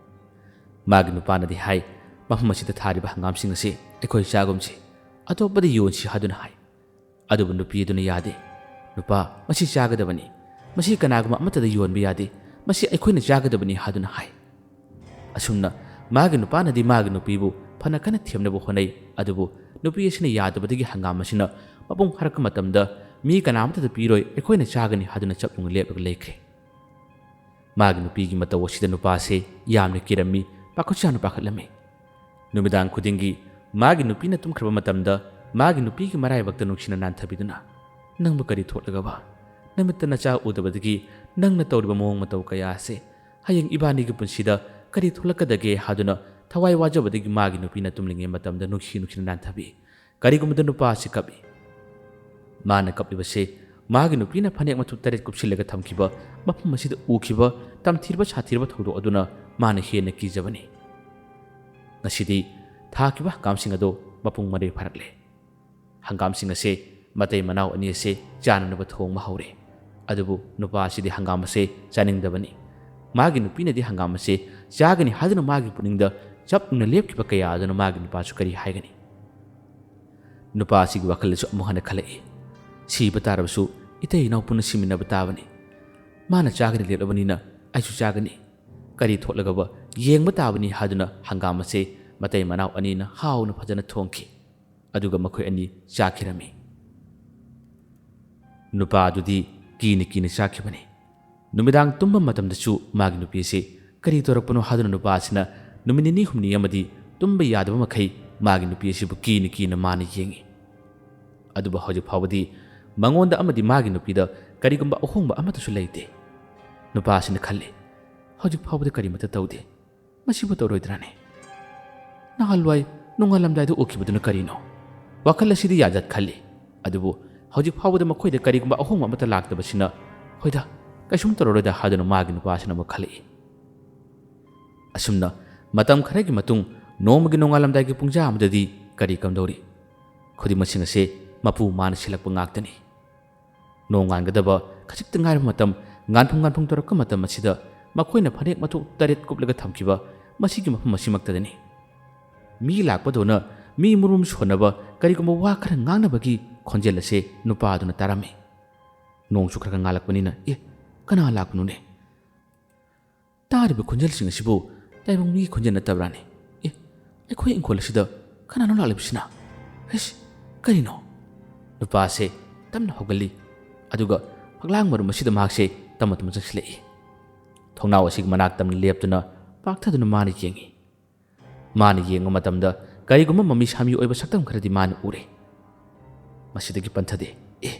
ꯃꯥꯒꯤ ꯅꯨꯄꯥꯅꯗꯤ ꯍꯥꯏ, "ꯃꯐꯝ ꯑꯁꯤꯗ ꯊꯥꯔꯤꯕ ꯍꯪꯒꯥꯝꯁꯤꯡ ꯑꯁꯤ ꯑꯩꯈꯣꯏ ꯆꯥꯒꯨꯝꯁꯤ, ꯑꯇꯣꯞꯄꯗ ꯌꯣꯟꯁꯤ" ꯍꯥꯏꯗꯨꯅ ꯍꯥꯏ꯫ ꯑꯗꯨꯕꯨ ꯅꯨꯄꯤ ꯑꯗꯨꯅ ꯌꯥꯗꯦ꯫ "ꯅꯨꯄꯥ, ꯃꯁꯤ ꯆꯥꯒꯗꯕꯅꯤ꯫ ꯃꯁꯤ ꯀꯅꯥꯒꯨꯝꯕ ꯑꯃꯠꯇꯗ ꯌꯣꯟꯕ ꯌꯥꯗꯦ꯫ ꯃꯁꯤ ꯑꯩꯈꯣꯏꯅ ꯆꯥꯒꯗꯕꯅꯤ" ꯍꯥꯏꯗꯨꯅ ꯍꯥꯏ꯫ ꯑꯁꯨꯝꯅ ꯃꯥꯒꯤ ꯅꯨꯄꯥꯅꯗꯤ ꯃꯥꯒꯤ ꯅꯨꯄꯤꯕꯨ ꯐꯅ ꯀꯟꯅ ꯊꯦꯝꯅꯕ ꯍꯣꯠꯅꯩ꯫ ꯑꯗꯨꯕꯨ ꯅꯨꯄꯤ ꯑꯁꯤꯅ ꯌꯥꯗꯕꯗꯒꯤ ꯍꯪꯒꯥꯝ ꯑꯁꯤꯅ ꯃꯄꯨꯡ ꯐꯥꯔꯛꯄ ꯃꯇꯝꯗ, "ꯃꯤ ꯀꯅꯥꯃꯠꯇꯗ ꯄꯤꯔꯣꯏ, ꯑꯩꯈꯣꯏꯅ ꯆꯥꯒꯅꯤ" ꯍꯥꯏꯗꯨꯅ ꯆꯞ ꯌꯨꯡꯅ ꯂꯦꯞꯂꯒ ꯂꯩꯈ꯭ꯔꯦ꯫ ꯃꯥꯒꯤ ꯅꯨꯄꯤꯒꯤ ꯃꯇꯧ ꯑꯁꯤꯗ ꯅꯨꯄꯥꯁꯦ ꯌꯥꯝꯅ ꯀꯤꯔꯝꯃꯤ, ꯄꯥꯈꯠꯁꯨ ꯌꯥꯝꯅ ꯄꯥꯈꯠꯂꯝꯃꯤ꯫ ꯅꯨꯃꯤꯗꯥꯡ ꯈꯨꯗꯤꯡꯒꯤ ꯃꯥꯒꯤ ꯅꯨꯄꯤꯅ ꯇꯨꯝꯈ꯭ꯔꯕ ꯃꯇꯝꯗ ꯃꯥꯒꯤ ꯅꯨꯄꯤꯒꯤ ꯃꯔꯥꯏꯕꯛꯇ ꯅꯨꯡꯁꯤꯅ ꯅꯥꯟꯊꯕꯤꯗꯨꯅ, "ꯅꯪꯕꯨ ꯀꯔꯤ ꯊꯣꯛꯂꯒꯕ? ꯅꯃꯤꯠꯇ ꯅꯆꯥ ꯎꯗꯕꯗꯒꯤ ꯅꯪꯅ ꯇꯧꯔꯤꯕ ꯃꯑꯣꯡ ꯃꯇꯧ ꯀꯌꯥ ꯑꯁꯦ ꯍꯌꯦꯡ ꯏꯕꯥꯅꯤꯒꯤ ꯄꯨꯟꯁꯤꯗ ꯀꯔꯤ ꯊꯣꯛꯂꯛꯀꯗꯒꯦ?" ꯍꯥꯏꯗꯨꯅ ꯊꯋꯥꯏ ꯋꯥꯖꯕꯗꯒꯤ ꯃꯥꯒꯤ ꯅꯨꯄꯤꯅ ꯇꯨꯝꯂꯤꯉꯩ ꯃꯇꯝꯗ ꯅꯨꯡꯁꯤ ꯅꯨꯡꯁꯤꯅ ꯅꯥꯟꯊꯕꯤ꯫ ꯀꯔꯤꯒꯨꯝꯕꯗ ꯅꯨꯄꯥ ꯑꯁꯤ ꯀꯞꯏ꯫ ꯃꯥꯅ ꯀꯞꯂꯤꯕꯁꯦ ꯃꯥꯒꯤ ꯅꯨꯄꯤꯅ ꯐꯅꯦꯛ ꯃꯊꯨꯞ ꯇꯔꯦꯠ ꯀꯨꯞꯁꯤꯜꯂꯒ ꯊꯝꯈꯤꯕ ꯃꯐꯝ ꯑꯁꯤꯗ ꯎꯈꯤꯕ ꯇꯝꯊꯤꯔꯕ ꯁꯥꯊꯤꯔꯕ ꯊꯧꯗꯣꯛ ꯑꯗꯨꯅ ꯃꯥꯅ ꯍꯦꯟꯅ ꯀꯤꯖꯕꯅꯤ꯫ ꯉꯁꯤꯗꯤ ꯊꯥꯈꯤꯕ ꯍꯪꯒꯥꯝꯁꯤꯡ ꯑꯗꯣ ꯃꯄꯨꯡ ꯃꯔꯩ ꯐꯥꯔꯛꯂꯦ꯫ ꯍꯪꯒꯥꯝꯁꯤꯡ ꯑꯁꯦ ꯃꯇꯩ ꯃꯅꯥꯎ ꯑꯅꯤ ꯑꯁꯦ ꯆꯥꯅꯅꯕ ꯊꯣꯡꯕ ꯍꯧꯔꯦ꯫ ꯑꯗꯨꯕꯨ ꯅꯨꯄꯥ ꯑꯁꯤꯗꯤ ꯍꯪꯒꯥꯝ ꯑꯁꯦ ꯆꯥꯅꯤꯡꯗꯕꯅꯤ꯫ ꯃꯥꯒꯤ ꯅꯨꯄꯤꯅꯗꯤ ꯍꯪꯒꯥꯝ ꯑꯁꯦ ꯆꯥꯒꯅꯤ ꯍꯥꯏꯗꯨꯅ ꯃꯥꯒꯤ ꯄꯨꯛꯅꯤꯡꯗ ꯆꯞ ꯌꯨꯡꯅ ꯂꯦꯞꯈꯤꯕ ꯀꯌꯥ ꯑꯗꯨꯅ ꯃꯥꯒꯤ ꯅꯨꯄꯥꯁꯨ ꯀꯔꯤ ꯍꯥꯏꯒꯅꯤ? ꯅꯨꯄꯥ ꯑꯁꯤꯒꯤ ꯋꯥꯈꯜꯗꯁꯨ ꯑꯃꯨꯛ ꯍꯟꯅ ꯈꯜꯂꯛꯏ, "ꯁꯤꯕ ꯇꯥꯔꯕꯁꯨ ꯏꯇꯩ ꯏꯅꯥꯎ ꯄꯨꯟꯅ ꯁꯤꯃꯤꯟꯅꯕ ꯇꯥꯕꯅꯤ꯫ ꯃꯥꯅ ꯆꯥꯒꯅꯤ ꯂꯦꯞꯂꯕꯅꯤꯅ ꯑꯩꯁꯨ ꯆꯥꯒꯅꯤ꯫ ꯀꯔꯤ ꯊꯣꯛꯂꯒꯕ ꯌꯦꯡꯕ ꯇꯥꯕꯅꯤ" ꯍꯥꯏꯗꯨꯅ ꯍꯪꯒꯥꯝ ꯑꯁꯦ ꯃꯇꯩ ꯃꯅꯥꯎ ꯑꯅꯤꯅ ꯍꯥꯎꯅ ꯐꯖꯅ ꯊꯣꯡꯈꯤ꯫ ꯑꯗꯨꯒ ꯃꯈꯣꯏ ꯑꯅꯤ ꯆꯥꯈꯤꯔꯝꯃꯤ꯫ ꯅꯨꯄꯥ ꯑꯗꯨꯗꯤ ꯀꯤꯅ ꯀꯤꯅ ꯆꯥꯈꯤꯕꯅꯤ꯫ ꯅꯨꯃꯤꯗꯥꯡ ꯇꯨꯝꯕ ꯃꯇꯝꯗꯁꯨ ꯃꯥꯒꯤ ꯅꯨꯄꯤ ꯑꯁꯤ ꯀꯔꯤ ꯇꯧꯔꯛꯄꯅꯣ ꯍꯥꯏꯗꯨꯅ ꯅꯨꯄꯥ ꯑꯁꯤꯅ ꯅꯨꯃꯤꯠ ꯅꯤꯅꯤ ꯍꯨꯝꯅꯤ ꯑꯃꯗꯤ ꯇꯨꯝꯕ ꯌꯥꯗꯕ ꯃꯈꯩ ꯃꯥꯒꯤ ꯅꯨꯄꯤ ꯑꯁꯤꯕꯨ ꯀꯤꯅ ꯀꯤꯅ ꯃꯥꯅ ꯌꯦꯡꯉꯤ꯫ ꯑꯗꯨꯕꯨ ꯍꯧꯖꯤꯛ ꯐꯥꯎꯕꯗꯤ ꯃꯉꯣꯟꯗ ꯑꯃꯗꯤ ꯃꯥꯒꯤ ꯅꯨꯄꯤꯗ ꯀꯔꯤꯒꯨꯝꯕ ꯑꯍꯣꯡꯕ ꯑꯃꯠꯇꯁꯨ ꯂꯩꯇꯦ꯫ ꯅꯨꯄꯥ ꯑꯁꯤꯅ ꯈꯜꯂꯤ, ꯍꯧꯖꯤꯛ ꯐꯥꯎꯕꯗ ꯀꯔꯤꯃꯠꯇ ꯇꯧꯗꯦ꯫ ꯃꯁꯤꯕꯨ ꯇꯧꯔꯣꯏꯗ꯭ꯔꯥꯅꯦ? ꯅꯍꯥꯟꯋꯥꯏ ꯅꯣꯡꯉꯥꯜꯂꯝꯗꯥꯏꯗ ꯎꯈꯤꯕꯗꯨꯅ ꯀꯔꯤꯅꯣ? ꯋꯥꯈꯜ ꯑꯁꯤꯗꯤ ꯌꯥꯖꯠ ꯈꯜꯂꯤ꯫ ꯑꯗꯨꯕꯨ ꯍꯧꯖꯤꯛ ꯐꯥꯎꯕꯗ ꯃꯈꯣꯏꯗ ꯀꯔꯤꯒꯨꯝꯕ ꯑꯍꯣꯡꯕ ꯑꯃꯠꯇ ꯂꯥꯛꯇꯕꯁꯤꯅ, "ꯍꯣꯏꯗ, ꯀꯩꯁꯨꯝ ꯇꯧꯔꯔꯣꯏꯗ" ꯍꯥꯏꯗꯨꯅ ꯃꯥꯒꯤ ꯅꯨꯄꯥꯁꯤꯅ ꯑꯃꯨꯛ ꯈꯜꯂꯛꯏ꯫ ꯑꯁꯨꯝꯅ ꯃꯇꯝ ꯈꯔꯒꯤ ꯃꯇꯨꯡ ꯅꯣꯡꯃꯒꯤ ꯅꯣꯡꯉꯥꯜꯂꯝꯗꯥꯏꯒꯤ ꯄꯨꯡꯖꯥ ꯑꯃꯗꯗꯤ ꯀꯔꯤ ꯀꯝꯗꯧꯔꯤ? ꯈꯨꯗꯤꯡꯃꯛꯁꯤꯡ ꯑꯁꯦ ꯃꯄꯨ ꯃꯥꯅ ꯁꯤꯜꯂꯛꯄ ꯉꯥꯛꯇꯅꯤ꯫ ꯅꯣꯡꯉꯥꯟꯒꯗꯕ ꯈꯖꯤꯛꯇ ꯉꯥꯏꯔꯕ ꯃꯇꯝ, ꯉꯥꯟꯐꯝ ꯉꯥꯟꯐꯝ ꯇꯧꯔꯛꯄ ꯃꯇꯝ ꯑꯁꯤꯗ ꯃꯈꯣꯏꯅ ꯐꯅꯦꯛ ꯃꯊꯣꯛ ꯇꯔꯦꯠ ꯀꯨꯞꯂꯒ ꯊꯝꯈꯤꯕ ꯃꯁꯤꯒꯤ ꯃꯐꯝ ꯑꯁꯤꯃꯛꯇꯗꯅꯤ꯫ ꯃꯤ ꯂꯥꯛꯄꯗꯧꯅ ꯃꯤ ꯃꯔꯨꯝ ꯁꯣꯟꯅꯕ ꯀꯔꯤꯒꯨꯝꯕ ꯋꯥ ꯈꯔ ꯉꯥꯡꯅꯕꯒꯤ ꯈꯣꯟꯖꯦꯜ ꯑꯁꯦ ꯅꯨꯄꯥ ꯑꯗꯨꯅ ꯇꯥꯔꯝꯃꯤ꯫ ꯅꯣꯡꯁꯨ ꯈꯔ ꯈꯔ ꯉꯥꯜꯂꯛꯄꯅꯤꯅ, "ꯑꯦ, ꯀꯅꯥ ꯂꯥꯛꯄꯅꯣꯅꯦ? ꯇꯥꯔꯤꯕ ꯈꯣꯟꯖꯦꯜꯁꯤꯡ ꯑꯁꯤꯕꯨ ꯇꯥꯏꯕꯪ ꯃꯤꯒꯤ ꯈꯣꯟꯖꯦꯜ ꯅꯠꯇꯕ꯭ꯔꯥꯅꯦ? ꯑꯦ, ꯑꯩꯈꯣꯏ ꯏꯪꯈꯣꯜ ꯑꯁꯤꯗ ꯀꯅꯥꯅꯣ ꯂꯥꯛꯂꯤꯕꯁꯤꯅ? ꯍꯩꯁ, ꯀꯔꯤꯅꯣ?" ꯅꯨꯄꯥꯁꯦ ꯇꯞꯅ ꯍꯧꯒꯠꯂꯤ꯫ ꯑꯗꯨꯒ ꯐꯛꯂꯥꯡ ꯃꯔꯨꯝ ꯑꯁꯤꯗ ꯃꯍꯥꯛꯁꯦ ꯇꯞꯅ ꯇꯞꯅ ꯆꯪꯁꯤꯜꯂꯛꯏ꯫ ꯊꯣꯡꯅꯥꯎ ꯑꯁꯤꯒꯤ ꯃꯅꯥꯛ ꯇꯝꯅ ꯂꯦꯞꯇꯨꯅ ꯄꯥꯛꯊꯗꯨꯅ ꯃꯥꯅ ꯌꯦꯡꯉꯤ꯫ ꯃꯥꯅ ꯌꯦꯡꯕ ꯃꯇꯝꯗ ꯀꯔꯤꯒꯨꯝꯕ ꯃꯃꯤ ꯁꯥꯃꯤ ꯑꯣꯏꯕ ꯁꯛꯇꯝ ꯈꯔꯗꯤ ꯃꯥꯅ ꯎꯔꯦ꯫ ꯃꯁꯤꯗꯒꯤ ꯄꯟꯊꯗꯦ꯫ "ꯑꯦ,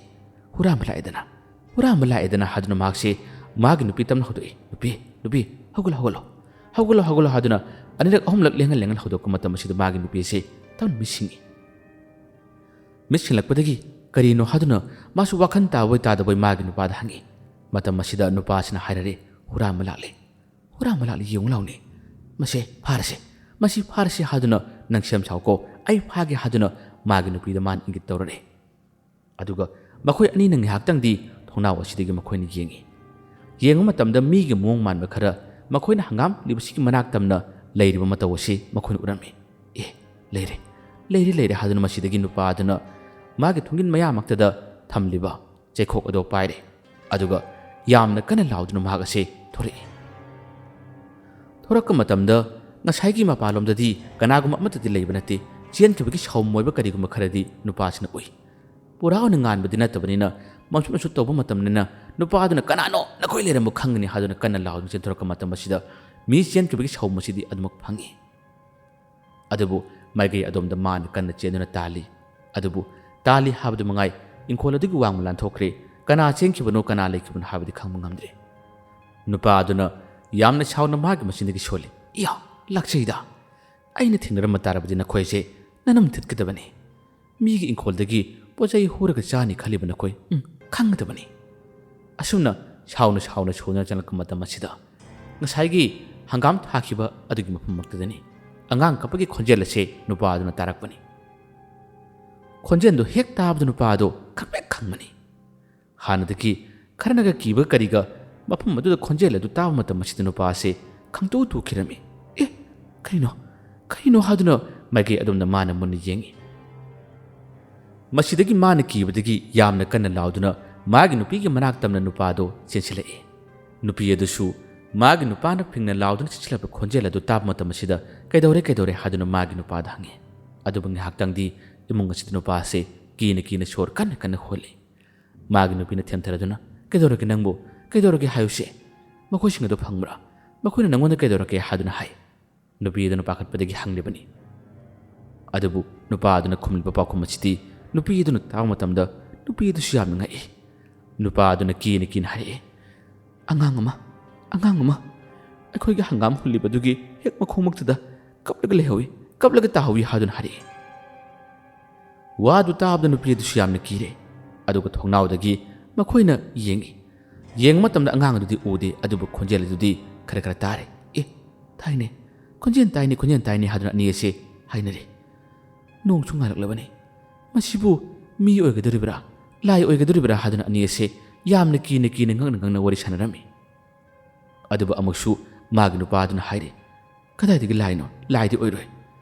ꯍꯨꯔꯥꯟꯕ ꯂꯥꯛꯑꯦꯗꯅ, ꯍꯨꯔꯥꯟꯕ ꯂꯥꯛꯑꯦꯗꯅ" ꯍꯥꯏꯗꯨꯅ ꯃꯍꯥꯛꯁꯦ ꯃꯥꯒꯤ ꯅꯨꯄꯤ ꯇꯞꯅ ꯍꯧꯗꯣꯛꯏ꯫ "ꯅꯨꯄꯤ, ꯅꯨꯄꯤ, ꯍꯧꯒꯠꯂꯣ, ꯍꯧꯒꯠꯂꯣ, ꯍꯧꯒꯠꯂꯣ, ꯍꯧꯒꯠꯂꯣ" ꯍꯥꯏꯗꯨꯅ ꯑꯅꯤꯔꯛ ꯑꯍꯨꯝꯂꯛ ꯂꯦꯡꯍꯟ ꯂꯦꯡꯍꯟ ꯍꯧꯗꯣꯛꯄ ꯃꯇꯝ ꯑꯁꯤꯗ ꯃꯥꯒꯤ ꯅꯨꯄꯤ ꯑꯁꯤ ꯇꯞꯅ ꯃꯤꯠ ꯁꯤꯡꯏ꯫ ꯃꯤꯠ ꯁꯤꯡꯂꯛꯄꯗꯒꯤ ꯀꯔꯤꯅꯣ ꯍꯥꯏꯗꯨꯅ ꯃꯥꯁꯨ ꯋꯥꯈꯜ ꯇꯥꯕꯣꯏ ꯇꯥꯗꯕꯣꯏ ꯃꯥꯒꯤ ꯅꯨꯄꯥꯗ ꯍꯪꯏ꯫ ꯃꯇꯝ ꯑꯁꯤꯗ ꯅꯨꯄꯥꯁꯤꯅ ꯍꯥꯏꯔꯔꯦ, "ꯍꯨꯔꯥꯟꯕ ꯂꯥꯛꯂꯦ, ꯍꯨꯔꯥꯟꯕ ꯂꯥꯛꯂꯦ, ꯌꯦꯡꯉꯨ ꯂꯥꯎꯅꯦ꯫ ꯃꯁꯦ ꯐꯥꯔꯁꯦ, ꯃꯁꯤ ꯐꯥꯔꯁꯦ" ꯍꯥꯏꯗꯨꯅ, "ꯅꯪ ꯁꯦꯝ ꯁꯥꯎꯀꯣ, ꯑꯩ ꯐꯥꯒꯦ" ꯍꯥꯏꯗꯨꯅ ꯃꯥꯒꯤ ꯅꯨꯄꯤꯗ ꯃꯥꯅ ꯏꯪꯒꯤꯠ ꯇꯧꯔꯔꯦ꯫ ꯑꯗꯨꯒ ꯃꯈꯣꯏ ꯑꯅꯤꯅ ꯉꯥꯏꯍꯥꯛꯇꯪꯗꯤ ꯊꯣꯡꯅꯥꯎ ꯑꯁꯤꯗꯒꯤ ꯃꯈꯣꯏꯅ ꯌꯦꯡꯏ꯫ ꯌꯦꯡꯕ ꯃꯇꯝꯗ ꯃꯤꯒꯤ ꯃꯑꯣꯡ ꯃꯥꯟꯕ ꯈꯔ ꯃꯈꯣꯏꯅ ꯍꯪꯒꯥꯝ ꯂꯤꯕꯁꯤꯒꯤ ꯃꯅꯥꯛ ꯇꯝꯅ ꯂꯩꯔꯤꯕ ꯃꯇꯧ ꯑꯁꯤ ꯃꯈꯣꯏꯅ ꯎꯔꯝꯃꯤ꯫ "ꯑꯦ, ꯂꯩꯔꯦ, ꯂꯩꯔꯦ, ꯂꯩꯔꯦ" ꯍꯥꯏꯗꯨꯅ ꯃꯁꯤꯗꯒꯤ ꯅꯨꯄꯥ ꯑꯗꯨꯅ ꯃꯥꯒꯤ ꯊꯣꯡꯖꯤꯟ ꯃꯌꯥꯃꯛꯇꯗ ꯊꯝꯂꯤꯕ ꯆꯩꯈꯣꯛ ꯑꯗꯨ ꯄꯥꯏꯔꯦ꯫ ꯑꯗꯨꯒ ꯌꯥꯝꯅ ꯀꯟꯅ ꯂꯥꯎꯗꯨꯅ ꯃꯍꯥꯛ ꯑꯁꯤ ꯊꯣꯔꯛꯏ꯫ ꯊꯣꯔꯛꯄ ꯃꯇꯝꯗ ꯉꯁꯥꯏꯒꯤ ꯃꯄꯥꯟꯂꯣꯝꯗꯗꯤ ꯀꯅꯥꯒꯨꯝꯕ ꯑꯃꯠꯇꯗꯤ ꯂꯩꯕ ꯅꯠꯇꯦ꯫ ꯆꯦꯟꯈꯤꯕꯒꯤ ꯁꯥꯎꯝ ꯑꯣꯏꯕ ꯀꯔꯤꯒꯨꯝꯕ ꯈꯔꯗꯤ ꯅꯨꯄꯥꯁꯤꯅ ꯎꯏ꯫ ꯄꯨꯔꯥ ꯑꯣꯏꯅ ꯉꯥꯟꯕꯗꯤ ꯅꯠꯇꯕꯅꯤꯅ, ꯃꯝꯁꯨꯠ ꯃꯝꯁꯨꯠ ꯇꯧꯕ ꯃꯇꯝꯅꯤꯅ, ꯅꯨꯄꯥ ꯑꯗꯨꯅ "ꯀꯅꯥꯅꯣ? ꯅꯈꯣꯏ ꯂꯩꯔꯝꯕ ꯈꯪꯒꯅꯤ" ꯍꯥꯏꯗꯨꯅ ꯀꯟꯅ ꯂꯥꯎꯗꯨꯅ ꯆꯦꯟꯊꯣꯔꯛꯄ ꯃꯇꯝ ꯑꯁꯤꯗ ꯃꯤ ꯆꯦꯟꯈꯤꯕꯒꯤ ꯁꯥꯎꯝ ꯑꯁꯤꯗꯤ ꯑꯗꯨꯃꯛ ꯐꯪꯏ꯫ ꯑꯗꯨꯕꯨ ꯃꯥꯏꯀꯩ ꯑꯗꯣꯝꯗ ꯃꯥꯅ ꯀꯟꯅ ꯆꯦꯟꯗꯨꯅ ꯇꯥꯜꯂꯤ꯫ ꯑꯗꯨꯕꯨ ꯇꯥꯜꯂꯤ ꯍꯥꯏꯕꯗꯨ ꯃꯉꯥꯏ, ꯏꯪꯈꯣꯜ ꯑꯗꯨꯒꯤ ꯋꯥꯡꯃ ꯂꯥꯟꯊꯣꯛꯈ꯭ꯔꯦ꯫ ꯀꯅꯥ ꯆꯦꯟꯈꯤꯕꯅꯣ, ꯀꯅꯥ ꯂꯩꯈꯤꯕꯅꯣ ꯍꯥꯏꯕꯗꯤ ꯈꯪꯕ ꯉꯝꯗ꯭ꯔꯦ꯫ ꯅꯨꯄꯥ ꯑꯗꯨꯅ ꯌꯥꯝꯅ ꯁꯥꯎꯅ ꯃꯥꯒꯤ ꯃꯆꯤꯟꯗꯒꯤ ꯁꯣꯜꯂꯤ, "ꯏꯌꯥ, ꯂꯥꯛꯆꯩꯗ! ꯑꯩꯅ ꯊꯦꯡꯅꯔꯝꯕ ꯇꯥꯔꯕꯗꯤ ꯅꯈꯣꯏꯁꯦ ꯅꯅꯝ ꯊꯤꯠꯀꯗꯕꯅꯤ꯫ ꯃꯤꯒꯤ ꯏꯪꯈꯣꯜꯗꯒꯤ ꯄꯣꯠ ꯆꯩ ꯍꯨꯔꯒ ꯆꯥꯅꯤ ꯈꯜꯂꯤꯕ ꯅꯈꯣꯏ, ꯎꯝ, ꯈꯪꯒꯗꯕꯅꯤ꯫" ꯑꯁꯨꯝꯅ ꯁꯥꯎꯅ ꯁꯥꯎꯅ ꯁꯣꯟꯗꯨꯅ ꯆꯪꯂꯛꯄ ꯃꯇꯝ ꯑꯁꯤꯗ ꯉꯁꯥꯏꯒꯤ ꯍꯪꯒꯥꯝ ꯊꯥꯈꯤꯕ ꯑꯗꯨꯒꯤ ꯃꯐꯝꯃꯛꯇꯗꯅꯤ ꯑꯉꯥꯡ ꯀꯞꯄꯒꯤ ꯈꯣꯟꯖꯦꯜ ꯑꯁꯤ ꯅꯨꯄꯥ ꯑꯗꯨꯅ ꯇꯥꯔꯛꯄꯅꯤ꯫ ꯈꯣꯟꯖꯦꯜꯗꯨ ꯍꯦꯛ ꯇꯥꯕꯗ ꯅꯨꯄꯥ ꯑꯗꯨ ꯈꯪꯄ꯭ꯔꯦꯛ ꯈꯪꯕꯅꯤ꯫ ꯍꯥꯟꯅꯗꯒꯤ ꯈꯔꯅꯒ ꯀꯤꯕ ꯀꯔꯤꯒ ꯃꯐꯝ ꯑꯗꯨꯗ ꯈꯣꯟꯖꯦꯜ ꯑꯗꯨ ꯇꯥꯕ ꯃꯇꯝ ꯑꯁꯤꯗ ꯅꯨꯄꯥ ꯑꯁꯤ ꯈꯪꯇꯣꯛ ꯇꯣꯛꯈꯤꯔꯝꯃꯤ꯫ "ꯑꯦ, ꯀꯔꯤꯅꯣ? ꯀꯔꯤꯅꯣ?" ꯍꯥꯏꯗꯨꯅ ꯃꯥꯏꯀꯩ ꯑꯗꯣꯝꯗ ꯃꯥꯅ ꯃꯨꯟꯅ ꯌꯦꯡꯉꯤ꯫ ꯃꯁꯤꯗꯒꯤ ꯃꯥꯅ ꯀꯤꯕꯗꯒꯤ ꯌꯥꯝꯅ ꯀꯟꯅ ꯂꯥꯎꯗꯨꯅ ꯃꯥꯒꯤ ꯅꯨꯄꯤꯒꯤ ꯃꯅꯥꯛ ꯇꯝꯅ ꯅꯨꯄꯥꯗꯣ ꯆꯦꯟꯁꯤꯜꯂꯛꯏ꯫ ꯅꯨꯄꯤ ꯑꯗꯨꯁꯨ ꯃꯥꯒꯤ ꯅꯨꯄꯥꯅ ꯐꯤꯡꯅ ꯂꯥꯎꯗꯨꯅ ꯆꯦꯟꯁꯤꯜꯂꯛꯄ ꯈꯣꯟꯖꯦꯜ ꯑꯗꯨ ꯇꯥꯕ ꯃꯇꯝ ꯑꯁꯤꯗ, "ꯀꯩꯗꯧꯔꯦ, ꯀꯩꯗꯧꯔꯦ?" ꯍꯥꯏꯗꯨꯅ ꯃꯥꯒꯤ ꯅꯨꯄꯥꯗ ꯍꯪꯉꯤ꯫ ꯑꯗꯨꯕꯨ ꯉꯥꯏꯍꯥꯛꯇꯪꯗꯤ ꯏꯃꯨꯡ ꯑꯁꯤꯗ ꯅꯨꯄꯥ ꯑꯁꯤ ꯀꯤꯅ ꯀꯤꯅ ꯁꯣꯔ ꯀꯟꯅ ꯀꯟꯅ ꯍꯣꯜꯂꯤ꯫ ꯃꯥꯒꯤ ꯅꯨꯄꯤꯅ ꯊꯦꯝꯊꯔꯗꯨꯅ, "ꯀꯩꯗꯧꯔꯒꯦ ꯅꯪꯕꯨ? ꯀꯩꯗꯧꯔꯒꯦ ꯍꯥꯏꯌꯨꯁꯦ꯫ ꯃꯈꯣꯏꯁꯤꯡ ꯑꯗꯨ ꯐꯪꯕ꯭ꯔꯥ? ꯃꯈꯣꯏꯅ ꯅꯪꯉꯣꯟꯗ ꯀꯩꯗꯧꯔꯛꯀꯦ?" ꯍꯥꯏꯗꯨꯅ ꯍꯥꯏ꯫ ꯅꯨꯄꯤ ꯑꯗꯨꯅ ꯄꯥꯈꯠꯄꯗꯒꯤ ꯍꯪꯂꯤꯕꯅꯤ꯫ ꯑꯗꯨꯕꯨ ꯅꯨꯄꯥ ꯑꯗꯨꯅ ꯈꯨꯝꯂꯤꯕ ꯄꯥꯎꯈꯨꯝ ꯑꯁꯤꯗꯤ ꯅꯨꯄꯤ ꯑꯗꯨꯅ ꯇꯥꯕ ꯃꯇꯝꯗ ꯅꯨꯄꯤ ꯑꯗꯨꯁꯨ ꯌꯥꯝꯅ ꯉꯛꯏ꯫ ꯅꯨꯄꯥ ꯑꯗꯨꯅ ꯀꯤꯅ ꯀꯤꯅ ꯍꯥꯏꯔꯛꯏ, "ꯑꯉꯥꯡ ꯑꯃ, ꯑꯉꯥꯡ ꯑꯃ ꯑꯩꯈꯣꯏꯒꯤ ꯍꯪꯒꯥꯝ ꯍꯨꯜꯂꯤꯕ ꯑꯗꯨꯒꯤ ꯍꯦꯛ ꯃꯈꯣꯡꯃꯛꯇꯨꯗ ꯀꯞꯂꯒ ꯂꯩꯍꯧꯏ, ꯀꯞꯂꯒ ꯇꯥꯍꯧꯏ" ꯍꯥꯏꯗꯨꯅ ꯍꯥꯏꯔꯛꯏ꯫ ꯋꯥꯗꯨ ꯇꯥꯕꯗ ꯅꯨꯄꯤ ꯑꯗꯨꯁꯨ ꯌꯥꯝꯅ ꯀꯤꯔꯦ꯫ ꯑꯗꯨꯒ ꯊꯣꯡꯅꯥꯎꯗꯒꯤ ꯃꯈꯣꯏꯅ ꯌꯦꯡꯉꯤ꯫ ꯌꯦꯡꯕ ꯃꯇꯝꯗ ꯑꯉꯥꯡ ꯑꯗꯨꯗꯤ ꯎꯗꯦ, ꯑꯗꯨꯕꯨ ꯈꯣꯟꯖꯦꯜ ꯑꯗꯨꯗꯤ ꯈꯔ ꯈꯔ ꯇꯥꯔꯦ꯫ "ꯑꯦ, ꯇꯥꯏꯅꯦ, ꯈꯣꯟꯖꯦꯜ ꯇꯥꯏꯅꯦ, ꯈꯣꯟꯖꯦꯜ ꯇꯥꯏꯅꯦ" ꯍꯥꯏꯗꯨꯅ ꯑꯅꯤ ꯑꯁꯤ ꯍꯥꯏꯅꯔꯦ꯫ "ꯅꯣꯡꯁꯨ ꯉꯥꯜꯂꯛꯂꯕꯅꯤ꯫ ꯃꯁꯤꯕꯨ ꯃꯤ ꯑꯣꯏꯒꯗꯧꯔꯤꯕ꯭ꯔꯥ, ꯂꯥꯏ ꯑꯣꯏꯒꯗꯧꯔꯤꯕ꯭ꯔꯥ?" ꯍꯥꯏꯗꯨꯅ ꯑꯅꯤ ꯑꯁꯤ ꯌꯥꯝꯅ ꯀꯤꯅ ꯀꯤꯅ ꯉꯛꯅ ꯉꯛꯅ ꯋꯥꯔꯤ ꯁꯥꯟꯅꯔꯝꯃꯤ꯫ ꯑꯗꯨꯕꯨ ꯑꯃꯨꯛꯁꯨ ꯃꯥꯒꯤ ꯅꯨꯄꯥꯗꯨꯅ ꯍꯥꯏꯔꯤ, "ꯀꯗꯥꯏꯗꯒꯤ ꯂꯥꯏꯅꯣ? ꯂꯥꯏꯗꯤ ꯑꯣꯏꯔꯣꯏ꯫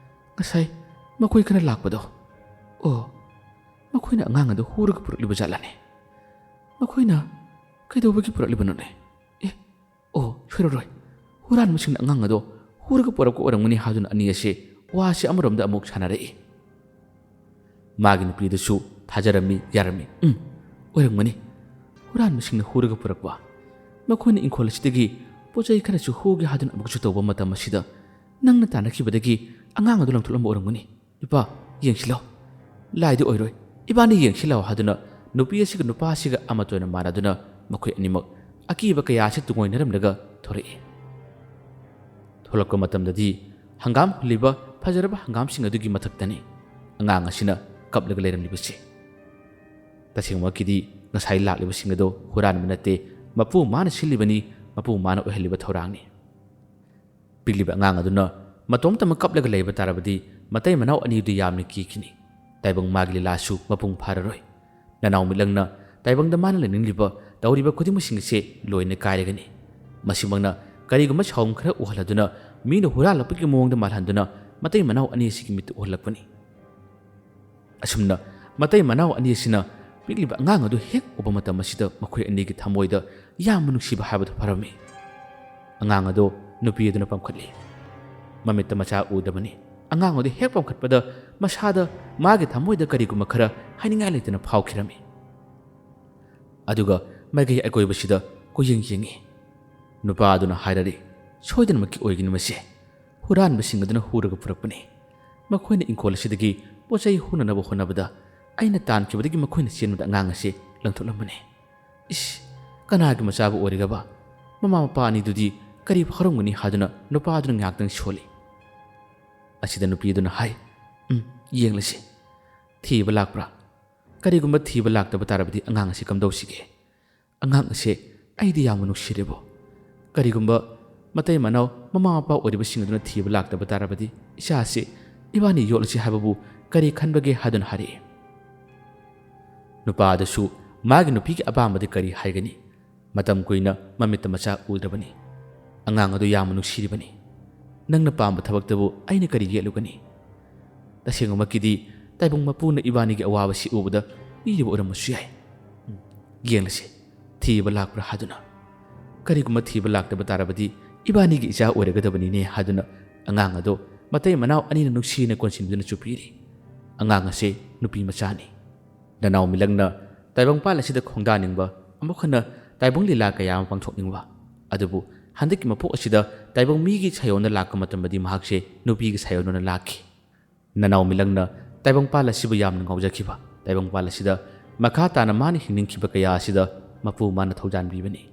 ꯉꯁꯥꯏ ꯃꯈꯣꯏ ꯈꯔ ꯂꯥꯛꯄꯗꯣ, ꯑꯣ, ꯃꯈꯣꯏꯅ ꯑꯉꯥꯡ ꯑꯗꯨ ꯍꯨꯔꯒ ꯄꯨꯔꯛꯂꯤꯕ ꯖꯥꯠꯂꯅꯦ? ꯃꯈꯣꯏꯅ ꯀꯩꯗꯧꯕꯒꯤ ꯄꯨꯔꯛꯂꯤꯕꯅꯣꯅꯦ? ꯑꯦ, ꯑꯣ, ꯁꯣꯏꯔꯔꯣꯏ꯫ ꯍꯨꯔꯥꯟꯕꯁꯤꯡꯅ ꯑꯉꯥꯡ ꯑꯗꯣ ꯍꯨꯔꯒ ꯄꯨꯔꯛꯄ ꯑꯣꯏꯔꯝꯒꯅꯤ" ꯍꯥꯏꯗꯨꯅ ꯑꯅꯤ ꯑꯁꯤ ꯋꯥꯁꯤ ꯑꯃꯔꯣꯝꯗ ꯑꯃꯨꯛ ꯁꯥꯟꯅꯔꯛꯏ꯫ ꯃꯥꯒꯤ ꯅꯨꯄꯤꯗꯨꯁꯨ ꯊꯥꯖꯔꯝꯃꯤ, ꯌꯥꯔꯝꯃꯤ꯫ "ꯎꯝ, ꯑꯣꯏꯔꯝꯒꯅꯤ꯫ ꯍꯨꯔꯥꯟꯕꯁꯤꯡꯅ ꯍꯨꯔꯒ ꯄꯨꯔꯛꯄ꯫ ꯃꯈꯣꯏꯅ ꯏꯪꯈꯣꯜ ꯑꯁꯤꯗꯒꯤ ꯄꯣꯠ ꯆꯩ ꯈꯔꯁꯨ ꯍꯨꯒꯦ ꯍꯥꯏꯗꯨꯅ ꯑꯃꯨꯛꯁꯨ ꯇꯧꯕ ꯃꯇꯝ ꯑꯁꯤꯗ ꯅꯪꯅ ꯇꯥꯟꯅꯈꯤꯕꯗꯒꯤ ꯑꯉꯥꯡ ꯑꯗꯨ ꯂꯪꯊꯣꯛꯂꯝꯕ ꯑꯣꯏꯔꯝꯒꯅꯤ꯫ ꯅꯨꯄꯥ, ꯌꯦꯡꯁꯤꯜꯂꯣ꯫ ꯂꯥꯏꯗꯤ ꯑꯣꯏꯔꯣꯏ꯫ ꯏꯕꯥꯅꯤ ꯌꯦꯡꯁꯤꯜꯂꯣ" ꯍꯥꯏꯗꯨꯅ ꯅꯨꯄꯤ ꯑꯁꯤꯒ ꯅꯨꯄꯥ ꯑꯁꯤꯒ ꯑꯃꯠꯇ ꯑꯣꯏꯅ ꯃꯥꯟꯅꯗꯨꯅ ꯃꯈꯣꯏ ꯑꯅꯤꯃꯛ ꯑꯀꯤꯕ ꯀꯌꯥ ꯑꯁꯤ ꯇꯨꯡꯑꯣꯏꯅꯔꯝꯂꯒ ꯊꯣꯔꯛꯏ꯫ ꯊꯣꯛꯂꯛꯄ ꯃꯇꯝꯗꯗꯤ ꯍꯪꯒꯥꯝ ꯍꯨꯜꯂꯤꯕ ꯐꯖꯔꯕ ꯍꯪꯒꯥꯝꯁꯤꯡ ꯑꯗꯨꯒꯤ ꯃꯊꯛꯇꯅꯤ ꯑꯉꯥꯡ ꯑꯁꯤꯅ ꯀꯞꯂꯒ ꯂꯩꯔꯝꯂꯤꯕꯁꯤ꯫ ꯇꯁꯦꯡꯃꯛꯀꯤꯗꯤ ꯉꯁꯥꯏ ꯂꯥꯛꯂꯤꯕꯁꯤꯡ ꯑꯗꯨ ꯍꯨꯔꯥꯟꯕ ꯅꯠꯇꯦ, ꯃꯄꯨ ꯃꯥꯅ ꯁꯤꯜꯂꯤꯕꯅꯤ, ꯃꯄꯨ ꯃꯥꯅ ꯑꯣꯏꯍꯜꯂꯤꯕ ꯊꯧꯔꯥꯡꯅꯤ꯫ ꯄꯤꯛꯂꯤꯕ ꯑꯉꯥꯡ ꯑꯗꯨꯅ ꯃꯇꯣꯝꯇꯃꯛ ꯀꯞꯂꯒ ꯂꯩꯕ ꯇꯥꯔꯕꯗꯤ ꯃꯇꯩ ꯃꯅꯥꯎ ꯑꯅꯤꯗꯨ ꯌꯥꯝꯅ ꯀꯤꯈꯤꯅꯤ꯫ ꯇꯥꯏꯕꯪ ꯃꯥꯒꯤ ꯂꯤꯂꯥꯁꯨ ꯃꯄꯨꯡ ꯐꯥꯔꯔꯣꯏ꯫ ꯅꯅꯥꯎ ꯃꯤꯠꯂꯪꯅ ꯇꯥꯏꯕꯪꯗ ꯃꯥꯅ ꯂꯩꯅꯤꯡꯂꯤꯕ, ꯇꯧꯔꯤꯕ ꯈꯨꯗꯤꯡꯃꯛꯁꯤꯡ ꯑꯁꯦ ꯂꯣꯏꯅ ꯀꯥꯏꯔꯒꯅꯤ꯫ ꯃꯁꯤꯃꯛꯅ ꯀꯔꯤꯒꯨꯝꯕ ꯁꯥꯎꯝ ꯈꯔ ꯎꯍꯜꯂꯗꯨꯅ, ꯃꯤꯅ ꯍꯨꯔꯥꯜꯂꯛꯄꯒꯤ ꯃꯑꯣꯡꯗ ꯃꯥꯜꯍꯟꯗꯨꯅ ꯃꯇꯩ ꯃꯅꯥꯎ ꯑꯅꯤ ꯑꯁꯤꯒꯤ ꯃꯤꯠꯇ ꯎꯍꯜꯂꯛꯄꯅꯤ꯫ ꯑꯁꯨꯝꯅ ꯃꯇꯩ ꯃꯅꯥꯎ ꯑꯅꯤ ꯑꯁꯤꯅ ꯄꯤꯛꯂꯤꯕ ꯑꯉꯥꯡ ꯑꯗꯨ ꯍꯦꯛ ꯎꯕ ꯃꯇꯝ ꯑꯁꯤꯗ ꯃꯈꯣꯏ ꯑꯅꯤꯒꯤ ꯊꯃꯣꯏꯗ ꯌꯥꯝꯅ ꯅꯨꯡꯁꯤꯕ ꯍꯥꯏꯕꯗꯨ ꯐꯥꯎꯔꯝꯃꯤ꯫ ꯑꯉꯥꯡ ꯑꯗꯨ ꯅꯨꯄꯤ ꯑꯗꯨꯅ ꯄꯝꯈꯠꯂꯤ꯫ ꯃꯃꯤꯠꯇ ꯃꯆꯥ ꯎꯗꯕꯅꯤ꯫ ꯑꯉꯥꯡ ꯑꯗꯨ ꯍꯦꯛ ꯄꯝꯈꯠꯄꯗ ꯃꯁꯥꯗ ꯃꯥꯒꯤ ꯊꯃꯣꯏꯗ ꯀꯔꯤꯒꯨꯝꯕ ꯈꯔ ꯍꯥꯏꯅꯤꯡꯉꯥꯏ ꯂꯩꯇꯅ ꯐꯥꯎꯈꯤꯔꯝꯃꯤ꯫ ꯑꯗꯨꯒ ꯃꯥꯏꯀꯩ ꯑꯀꯣꯏꯕꯁꯤꯗ ꯀꯣꯏꯌꯦꯡ ꯌꯦꯡꯉꯤ꯫ ꯅꯨꯄꯥ ꯑꯗꯨꯅ ꯍꯥꯏꯔꯔꯤ, "ꯁꯣꯏꯗꯅꯃꯛꯀꯤ ꯑꯣꯏꯒꯅꯤ ꯃꯁꯦ꯫ ꯍꯨꯔꯥꯟꯕꯁꯤꯡ ꯑꯗꯨꯅ ꯍꯨꯔꯒ ꯄꯨꯔꯛꯄꯅꯤ꯫ ꯃꯈꯣꯏꯅ ꯏꯪꯈꯣꯜ ꯑꯁꯤꯗꯒꯤ ꯄꯣꯠ ꯆꯩ ꯍꯨꯅꯅꯕ ꯍꯣꯠꯅꯕꯗ ꯑꯩꯅ ꯇꯥꯟꯈꯤꯕꯗꯒꯤ ꯃꯈꯣꯏꯅ ꯆꯦꯟꯕꯗ ꯑꯉꯥꯡ ꯑꯁꯤ ꯂꯪꯊꯣꯛꯂꯝꯕꯅꯤ꯫ ꯏꯁ, ꯀꯅꯥꯒꯤ ꯃꯆꯥꯕꯨ ꯑꯣꯏꯔꯒꯕ? ꯃꯃꯥ ꯃꯄꯥ ꯑꯅꯤꯗꯨꯗꯤ ꯀꯔꯤ ꯐꯥꯎꯔꯝꯒꯅꯤ?" ꯍꯥꯏꯗꯨꯅ ꯅꯨꯄꯥ ꯑꯗꯨꯅ ꯉꯥꯏꯍꯥꯛꯇꯪ ꯁꯣꯜꯂꯤ꯫ ꯑꯁꯤꯗ ꯅꯨꯄꯤ ꯑꯗꯨꯅ ꯍꯥꯏ, "ꯎꯝ, ꯌꯦꯡꯂꯁꯤ꯫ ꯊꯤꯕ ꯂꯥꯛꯄ꯭ꯔꯥ? ꯀꯔꯤꯒꯨꯝꯕ ꯊꯤꯕ ꯂꯥꯛꯇꯕ ꯇꯥꯔꯕꯗꯤ ꯑꯉꯥꯡ ꯑꯁꯤ ꯀꯝꯗꯧꯁꯤꯒꯦ? ꯑꯉꯥꯡ ꯑꯁꯦ ꯑꯩꯗꯤ ꯌꯥꯝꯅ ꯅꯨꯡꯁꯤꯔꯦꯕꯣ꯫ ꯀꯔꯤꯒꯨꯝꯕ ꯃꯇꯩ ꯃꯅꯥꯎ ꯃꯃꯥ ꯃꯄꯥ ꯑꯣꯏꯔꯤꯕꯁꯤꯡ ꯑꯗꯨꯅ ꯊꯤꯕ ꯂꯥꯛꯇꯕ ꯇꯥꯔꯕꯗꯤ ꯏꯆꯥ ꯑꯁꯤ ꯏꯕꯥꯅꯤ ꯌꯣꯛꯂꯁꯤ ꯍꯥꯏꯕꯕꯨ ꯀꯔꯤ ꯈꯟꯕꯒꯦ?" ꯍꯥꯏꯗꯨꯅ ꯍꯥꯏꯔꯛꯏ꯫ ꯅꯨꯄꯥ ꯑꯗꯨꯁꯨ ꯃꯥꯒꯤ ꯅꯨꯄꯤꯒꯤ ꯑꯄꯥꯝꯕꯗꯤ ꯀꯔꯤ ꯍꯥꯏꯒꯅꯤ? ꯃꯇꯝ ꯀꯨꯏꯅ ꯃꯃꯤꯠꯇ ꯃꯆꯥ ꯎꯗ꯭ꯔꯕꯅꯤ꯫ ꯑꯉꯥꯡ ꯑꯗꯨ ꯌꯥꯝꯅ ꯅꯨꯡꯁꯤꯔꯤꯕꯅꯤ꯫ ꯅꯪꯅ ꯄꯥꯝꯕ ꯊꯕꯛꯇꯕꯨ ꯑꯩꯅ ꯀꯔꯤ ꯌꯦꯠꯂꯨꯒꯅꯤ? ꯇꯁꯦꯡꯕꯃꯛꯀꯤꯗꯤ ꯇꯥꯏꯕꯪ ꯃꯄꯨꯅ ꯏꯕꯥꯅꯤꯒꯤ ꯑꯋꯥꯕꯁꯤ ꯎꯕꯗ ꯄꯤꯔꯤꯕ ꯑꯣꯏꯔꯝꯕꯁꯨ ꯌꯥꯏ꯫ ꯎꯝ, ꯌꯦꯡꯂꯁꯤ, ꯊꯤꯕ ꯂꯥꯛꯄ꯭ꯔꯥ ꯍꯥꯏꯗꯨꯅ꯫ ꯀꯔꯤꯒꯨꯝꯕ ꯊꯤꯕ ꯂꯥꯛꯇꯕ ꯇꯥꯔꯕꯗꯤ ꯏꯕꯥꯅꯤꯒꯤ ꯏꯆꯥ ꯑꯣꯏꯔꯒꯗꯕꯅꯤꯅꯦ ꯍꯥꯏꯗꯨꯅ ꯑꯉꯥꯡ ꯑꯗꯣ ꯃꯇꯩ ꯃꯅꯥꯎ ꯑꯅꯤꯅ ꯅꯨꯡꯁꯤꯅ ꯀꯣꯟꯁꯤꯟꯗꯨꯅ ꯆꯨꯞꯄꯤꯔꯤ꯫ ꯑꯉꯥꯡ ꯑꯁꯦ ꯅꯨꯄꯤ ꯃꯆꯥꯅꯤ꯫ ꯅꯅꯥꯎ ꯃꯤꯂꯪꯅ ꯇꯥꯏꯕꯪꯄꯥꯜ ꯑꯁꯤꯗ ꯈꯣꯡꯗꯥꯅꯤꯡꯕ, ꯑꯃꯨꯛ ꯍꯟꯅ ꯇꯥꯏꯕꯪ ꯂꯤꯂꯥ ꯀꯌꯥ ꯑꯃ ꯄꯥꯡꯊꯣꯛꯅꯤꯡꯕ꯫ ꯑꯗꯨꯕꯨ ꯍꯟꯗꯛꯀꯤ ꯃꯄꯣꯛ ꯑꯁꯤꯗ ꯇꯥꯏꯕꯪ ꯃꯤꯒꯤ ꯁꯥꯏꯑꯣꯟꯗ ꯂꯥꯛꯄ ꯃꯇꯝꯗꯗꯤ ꯃꯍꯥꯛꯁꯦ ꯅꯨꯄꯤꯒꯤ ꯁꯥꯏꯑꯣꯟ ꯑꯣꯏꯅ ꯂꯥꯛꯈꯤ꯫ ꯅꯅꯥꯎ ꯃꯤꯂꯪꯅ ꯇꯥꯏꯕꯪꯄꯥꯜ ꯑꯁꯤꯕꯨ ꯌꯥꯝꯅ ꯉꯥꯎꯖꯈꯤꯕ꯫ ꯇꯥꯏꯕꯪꯄꯥꯜ ꯑꯁꯤꯗ ꯃꯈꯥ ꯇꯥꯅ ꯃꯥꯅ ꯍꯤꯡꯅꯤꯡꯈꯤꯕ ꯀꯌꯥ ꯑꯁꯤꯗ ꯃꯄꯨ ꯃꯥꯅ ꯊꯧꯖꯥꯟꯕꯤꯕꯅꯤ꯫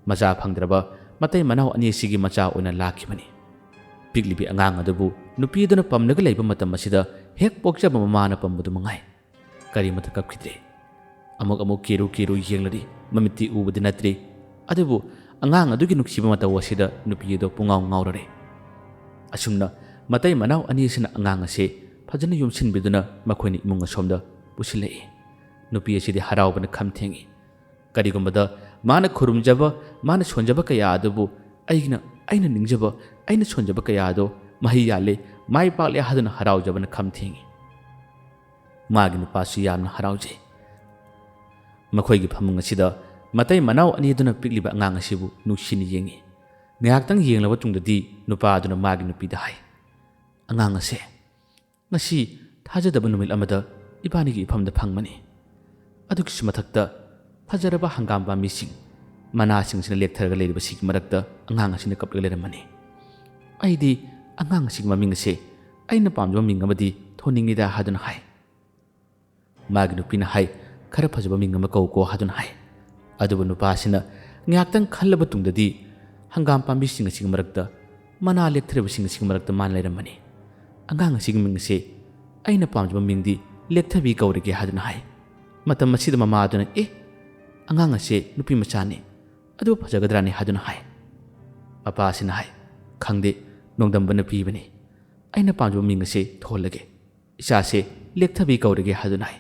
ꯃꯆꯥ ꯐꯪꯗ꯭ꯔꯕ ꯃꯇꯩ ꯃꯅꯥꯎ ꯑꯅꯤ ꯑꯁꯤꯒꯤ ꯃꯆꯥ ꯑꯣꯏꯅ ꯂꯥꯛꯈꯤꯕꯅꯤ꯫ ꯄꯤꯛꯂꯤꯕꯤ ꯑꯉꯥꯡ ꯑꯗꯨꯕꯨ ꯅꯨꯄꯤ ꯑꯗꯨꯅ ꯄꯝꯂꯒ ꯂꯩꯕ ꯃꯇꯝ ꯑꯁꯤꯗ ꯍꯦꯛ ꯄꯣꯛꯆꯕ ꯃꯃꯥꯅ ꯄꯝꯕꯗꯨ ꯃꯉꯥꯏ꯫ ꯀꯔꯤꯃꯠꯇ ꯀꯞꯈꯤꯗ꯭ꯔꯦ꯫ ꯑꯃꯨꯛ ꯑꯃꯨꯛ ꯀꯦꯔꯨ ꯀꯦꯔꯨ ꯌꯦꯡꯂꯔꯤ, ꯃꯃꯤꯠꯇꯤ ꯎꯕꯗꯤ ꯅꯠꯇ꯭ꯔꯤ꯫ ꯑꯗꯨꯕꯨ ꯑꯉꯥꯡ ꯑꯗꯨꯒꯤ ꯅꯨꯡꯁꯤꯕ ꯃꯇꯧ ꯑꯁꯤꯗ ꯅꯨꯄꯤ ꯑꯗꯨ ꯄꯨꯡꯉꯥꯎ ꯉꯥꯎꯔꯔꯦ꯫ ꯑꯁꯨꯝꯅ ꯃꯇꯩ ꯃꯅꯥꯎ ꯑꯅꯤ ꯑꯁꯤꯅ ꯑꯉꯥꯡ ꯑꯁꯤ ꯐꯖꯅ ꯌꯣꯝꯁꯤꯟꯕꯤꯗꯨꯅ ꯃꯈꯣꯏꯅ ꯏꯃꯨꯡ ꯑꯁꯣꯝꯗ ꯄꯨꯁꯤꯜꯂꯛꯏ꯫ ꯅꯨꯄꯤ ꯑꯁꯤꯗꯤ ꯍꯔꯥꯎꯕꯅ ꯈꯝ ꯊꯦꯡꯏ꯫ ꯀꯔꯤꯒꯨꯝꯕꯗ ꯃꯥꯅ ꯈꯨꯔꯨꯝꯖꯕ, ꯃꯥꯅ ꯁꯣꯟꯖꯕ ꯀꯌꯥ ꯑꯗꯨꯕꯨ ꯑꯩꯒꯤꯅ, ꯑꯩꯅ ꯅꯤꯡꯖꯕ, ꯑꯩꯅ ꯁꯣꯟꯖꯕ ꯀꯌꯥ ꯑꯗꯣ ꯃꯍꯩ ꯌꯥꯜꯂꯦ, ꯃꯥꯏ ꯄꯥꯛꯂꯦ ꯍꯥꯏꯗꯨꯅ ꯍꯔꯥꯎꯖꯕꯅ ꯈꯝ ꯊꯦꯡꯏ꯫ ꯃꯥꯒꯤ ꯅꯨꯄꯥꯁꯨ ꯌꯥꯝꯅ ꯍꯔꯥꯎꯖꯩ꯫ ꯃꯈꯣꯏꯒꯤ ꯐꯃꯨꯡ ꯑꯁꯤꯗ ꯃꯇꯩ ꯃꯅꯥꯎ ꯑꯅꯤ ꯑꯗꯨꯅ ꯄꯤꯛꯂꯤꯕ ꯑꯉꯥꯡ ꯑꯁꯤꯕꯨ ꯅꯨꯡꯁꯤꯅ ꯌꯦꯡꯏ꯫ ꯉꯥꯏꯍꯥꯛꯇꯪ ꯌꯦꯡꯂꯕ ꯇꯨꯡꯗꯗꯤ ꯅꯨꯄꯥ ꯑꯗꯨꯅ ꯃꯥꯒꯤ ꯅꯨꯄꯤꯗ ꯍꯥꯏ, "ꯑꯉꯥꯡ ꯑꯁꯦ, ꯉꯁꯤ ꯊꯥꯖꯗꯕ ꯅꯨꯃꯤꯠ ꯑꯃꯗ ꯏꯕꯥꯅꯤꯒꯤ ꯏꯐꯝꯗ ꯐꯪꯕꯅꯤ꯫ ꯑꯗꯨꯒꯤꯁꯨ ꯃꯊꯛꯇ ꯐꯖꯔꯕ ꯍꯪꯒꯥꯝ ꯄꯥꯝꯕꯤꯁꯤꯡ, ꯃꯅꯥꯁꯤꯡꯁꯤꯅ ꯂꯦꯛꯊꯔꯒ ꯂꯩꯔꯤꯕꯁꯤꯒꯤ ꯃꯔꯛꯇ ꯑꯉꯥꯡ ꯑꯁꯤꯅ ꯀꯞꯂꯒ ꯂꯩꯔꯝꯕꯅꯤ꯫ ꯑꯩꯗꯤ ꯑꯉꯥꯡ ꯑꯁꯤꯒꯤ ꯃꯃꯤꯡ ꯑꯁꯦ ꯑꯩꯅ ꯄꯥꯝꯖꯕ ꯃꯤꯡ ꯑꯃꯗꯤ ꯊꯣꯟꯅꯤꯡꯉꯤꯗ" ꯍꯥꯏꯗꯨꯅ ꯍꯥꯏ꯫ ꯃꯥꯒꯤ ꯅꯨꯄꯤꯅ ꯍꯥꯏ, "ꯈꯔ ꯐꯖꯕ ꯃꯤꯡ ꯑꯃ ꯀꯧꯀꯣ" ꯍꯥꯏꯗꯨꯅ ꯍꯥꯏ꯫ ꯑꯗꯨꯕꯨ ꯅꯨꯄꯥ ꯑꯁꯤꯅ ꯉꯥꯏꯍꯥꯛꯇꯪ ꯈꯜꯂꯕ ꯇꯨꯡꯗꯗꯤ ꯍꯪꯒꯥꯝ ꯄꯥꯝꯕꯤꯁꯤꯡ ꯑꯁꯤꯒꯤ ꯃꯔꯛꯇ, ꯃꯅꯥ ꯂꯦꯛꯊꯔꯤꯕꯁꯤꯡ ꯑꯁꯤꯒꯤ ꯃꯔꯛꯇ ꯃꯥꯅ ꯂꯩꯔꯝꯕꯅꯤ꯫ ꯑꯉꯥꯡ ꯑꯁꯤꯒꯤ ꯃꯤꯡ ꯑꯁꯤ ꯑꯩꯅ ꯄꯥꯝꯖꯕ ꯃꯤꯡꯗꯤ ꯂꯦꯛꯊꯕꯤ ꯀꯧꯔꯒꯦ ꯍꯥꯏꯗꯨꯅ ꯍꯥꯏ꯫ ꯃꯇꯝ ꯑꯁꯤꯗ ꯃꯃꯥ ꯑꯗꯨꯅ, "ꯑꯦ, ꯑꯉꯥꯡ ꯑꯁꯦ ꯅꯨꯄꯤ ꯃꯆꯥꯅꯤ, ꯑꯗꯨꯕꯨ ꯐꯖꯒꯗ꯭ꯔꯥꯅꯤ?" ꯍꯥꯏꯗꯨꯅ ꯍꯥꯏ꯫ ꯃꯄꯥ ꯑꯁꯤꯅ ꯍꯥꯏ, "ꯈꯪꯗꯦ, ꯅꯣꯡꯗꯝꯕꯅ ꯄꯤꯕꯅꯤ꯫ ꯑꯩꯅ ꯄꯥꯝꯖꯕ ꯃꯤꯡ ꯑꯁꯦ ꯊꯣꯜꯂꯒꯦ, ꯏꯆꯥꯁꯦ ꯂꯦꯛꯊꯕꯤ ꯀꯧꯔꯒꯦ" ꯍꯥꯏꯗꯨꯅ ꯍꯥꯏ꯫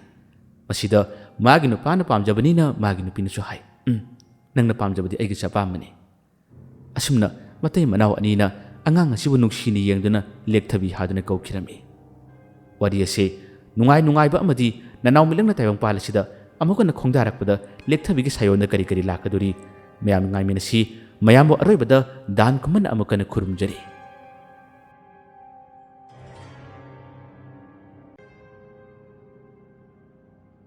ꯃꯁꯤꯗ ꯃꯥꯒꯤ ꯅꯨꯄꯥꯅ ꯄꯥꯝꯖꯕꯅꯤꯅ ꯃꯥꯒꯤ ꯅꯨꯄꯤꯅꯁꯨ ꯍꯥꯏ, "ꯎꯝ, ꯅꯪꯅ ꯄꯥꯝꯖꯕꯗꯤ ꯑꯩꯒꯤꯁꯨ ꯑꯄꯥꯝꯕꯅꯤ"꯫ ꯑꯁꯨꯝꯅ ꯃꯇꯩ ꯃꯅꯥꯎ ꯑꯅꯤꯅ ꯑꯉꯥꯡ ꯑꯁꯤꯕꯨ ꯅꯨꯡꯁꯤꯅ ꯌꯦꯡꯗꯨꯅ ꯂꯦꯛꯊꯕꯤ ꯍꯥꯏꯗꯨꯅ ꯀꯧꯈꯤꯔꯝꯃꯤ꯫ ꯋꯥꯔꯤ ꯑꯁꯤ ꯅꯨꯡꯉꯥꯏ ꯅꯨꯡꯉꯥꯏꯕ ꯑꯃꯗꯤ ꯅꯅꯥꯎ ꯃꯤꯠꯂꯪꯅ ꯇꯥꯏꯕꯪ ꯄꯥꯜ ꯑꯁꯤꯗ ꯑꯃꯨꯛ ꯍꯟꯅ ꯈꯣꯡꯗꯥꯔꯛꯄꯗ ꯂꯦꯛꯊꯕꯤꯒꯤ ꯁꯥꯏꯑꯣꯟꯗ ꯀꯔꯤ ꯀꯔꯤ ꯂꯥꯛꯀꯗꯣꯔꯤ, ꯃꯌꯥꯝ ꯉꯥꯏꯃꯤꯟꯅꯁꯤ꯫ ꯃꯌꯥꯝꯕꯨ ꯑꯔꯣꯏꯕꯗ ꯗꯥꯟ ꯀꯨꯝꯍꯟꯅ ꯑꯃꯨꯛ ꯍꯟꯅ ꯈꯨꯔꯨꯝꯖꯔꯤ꯫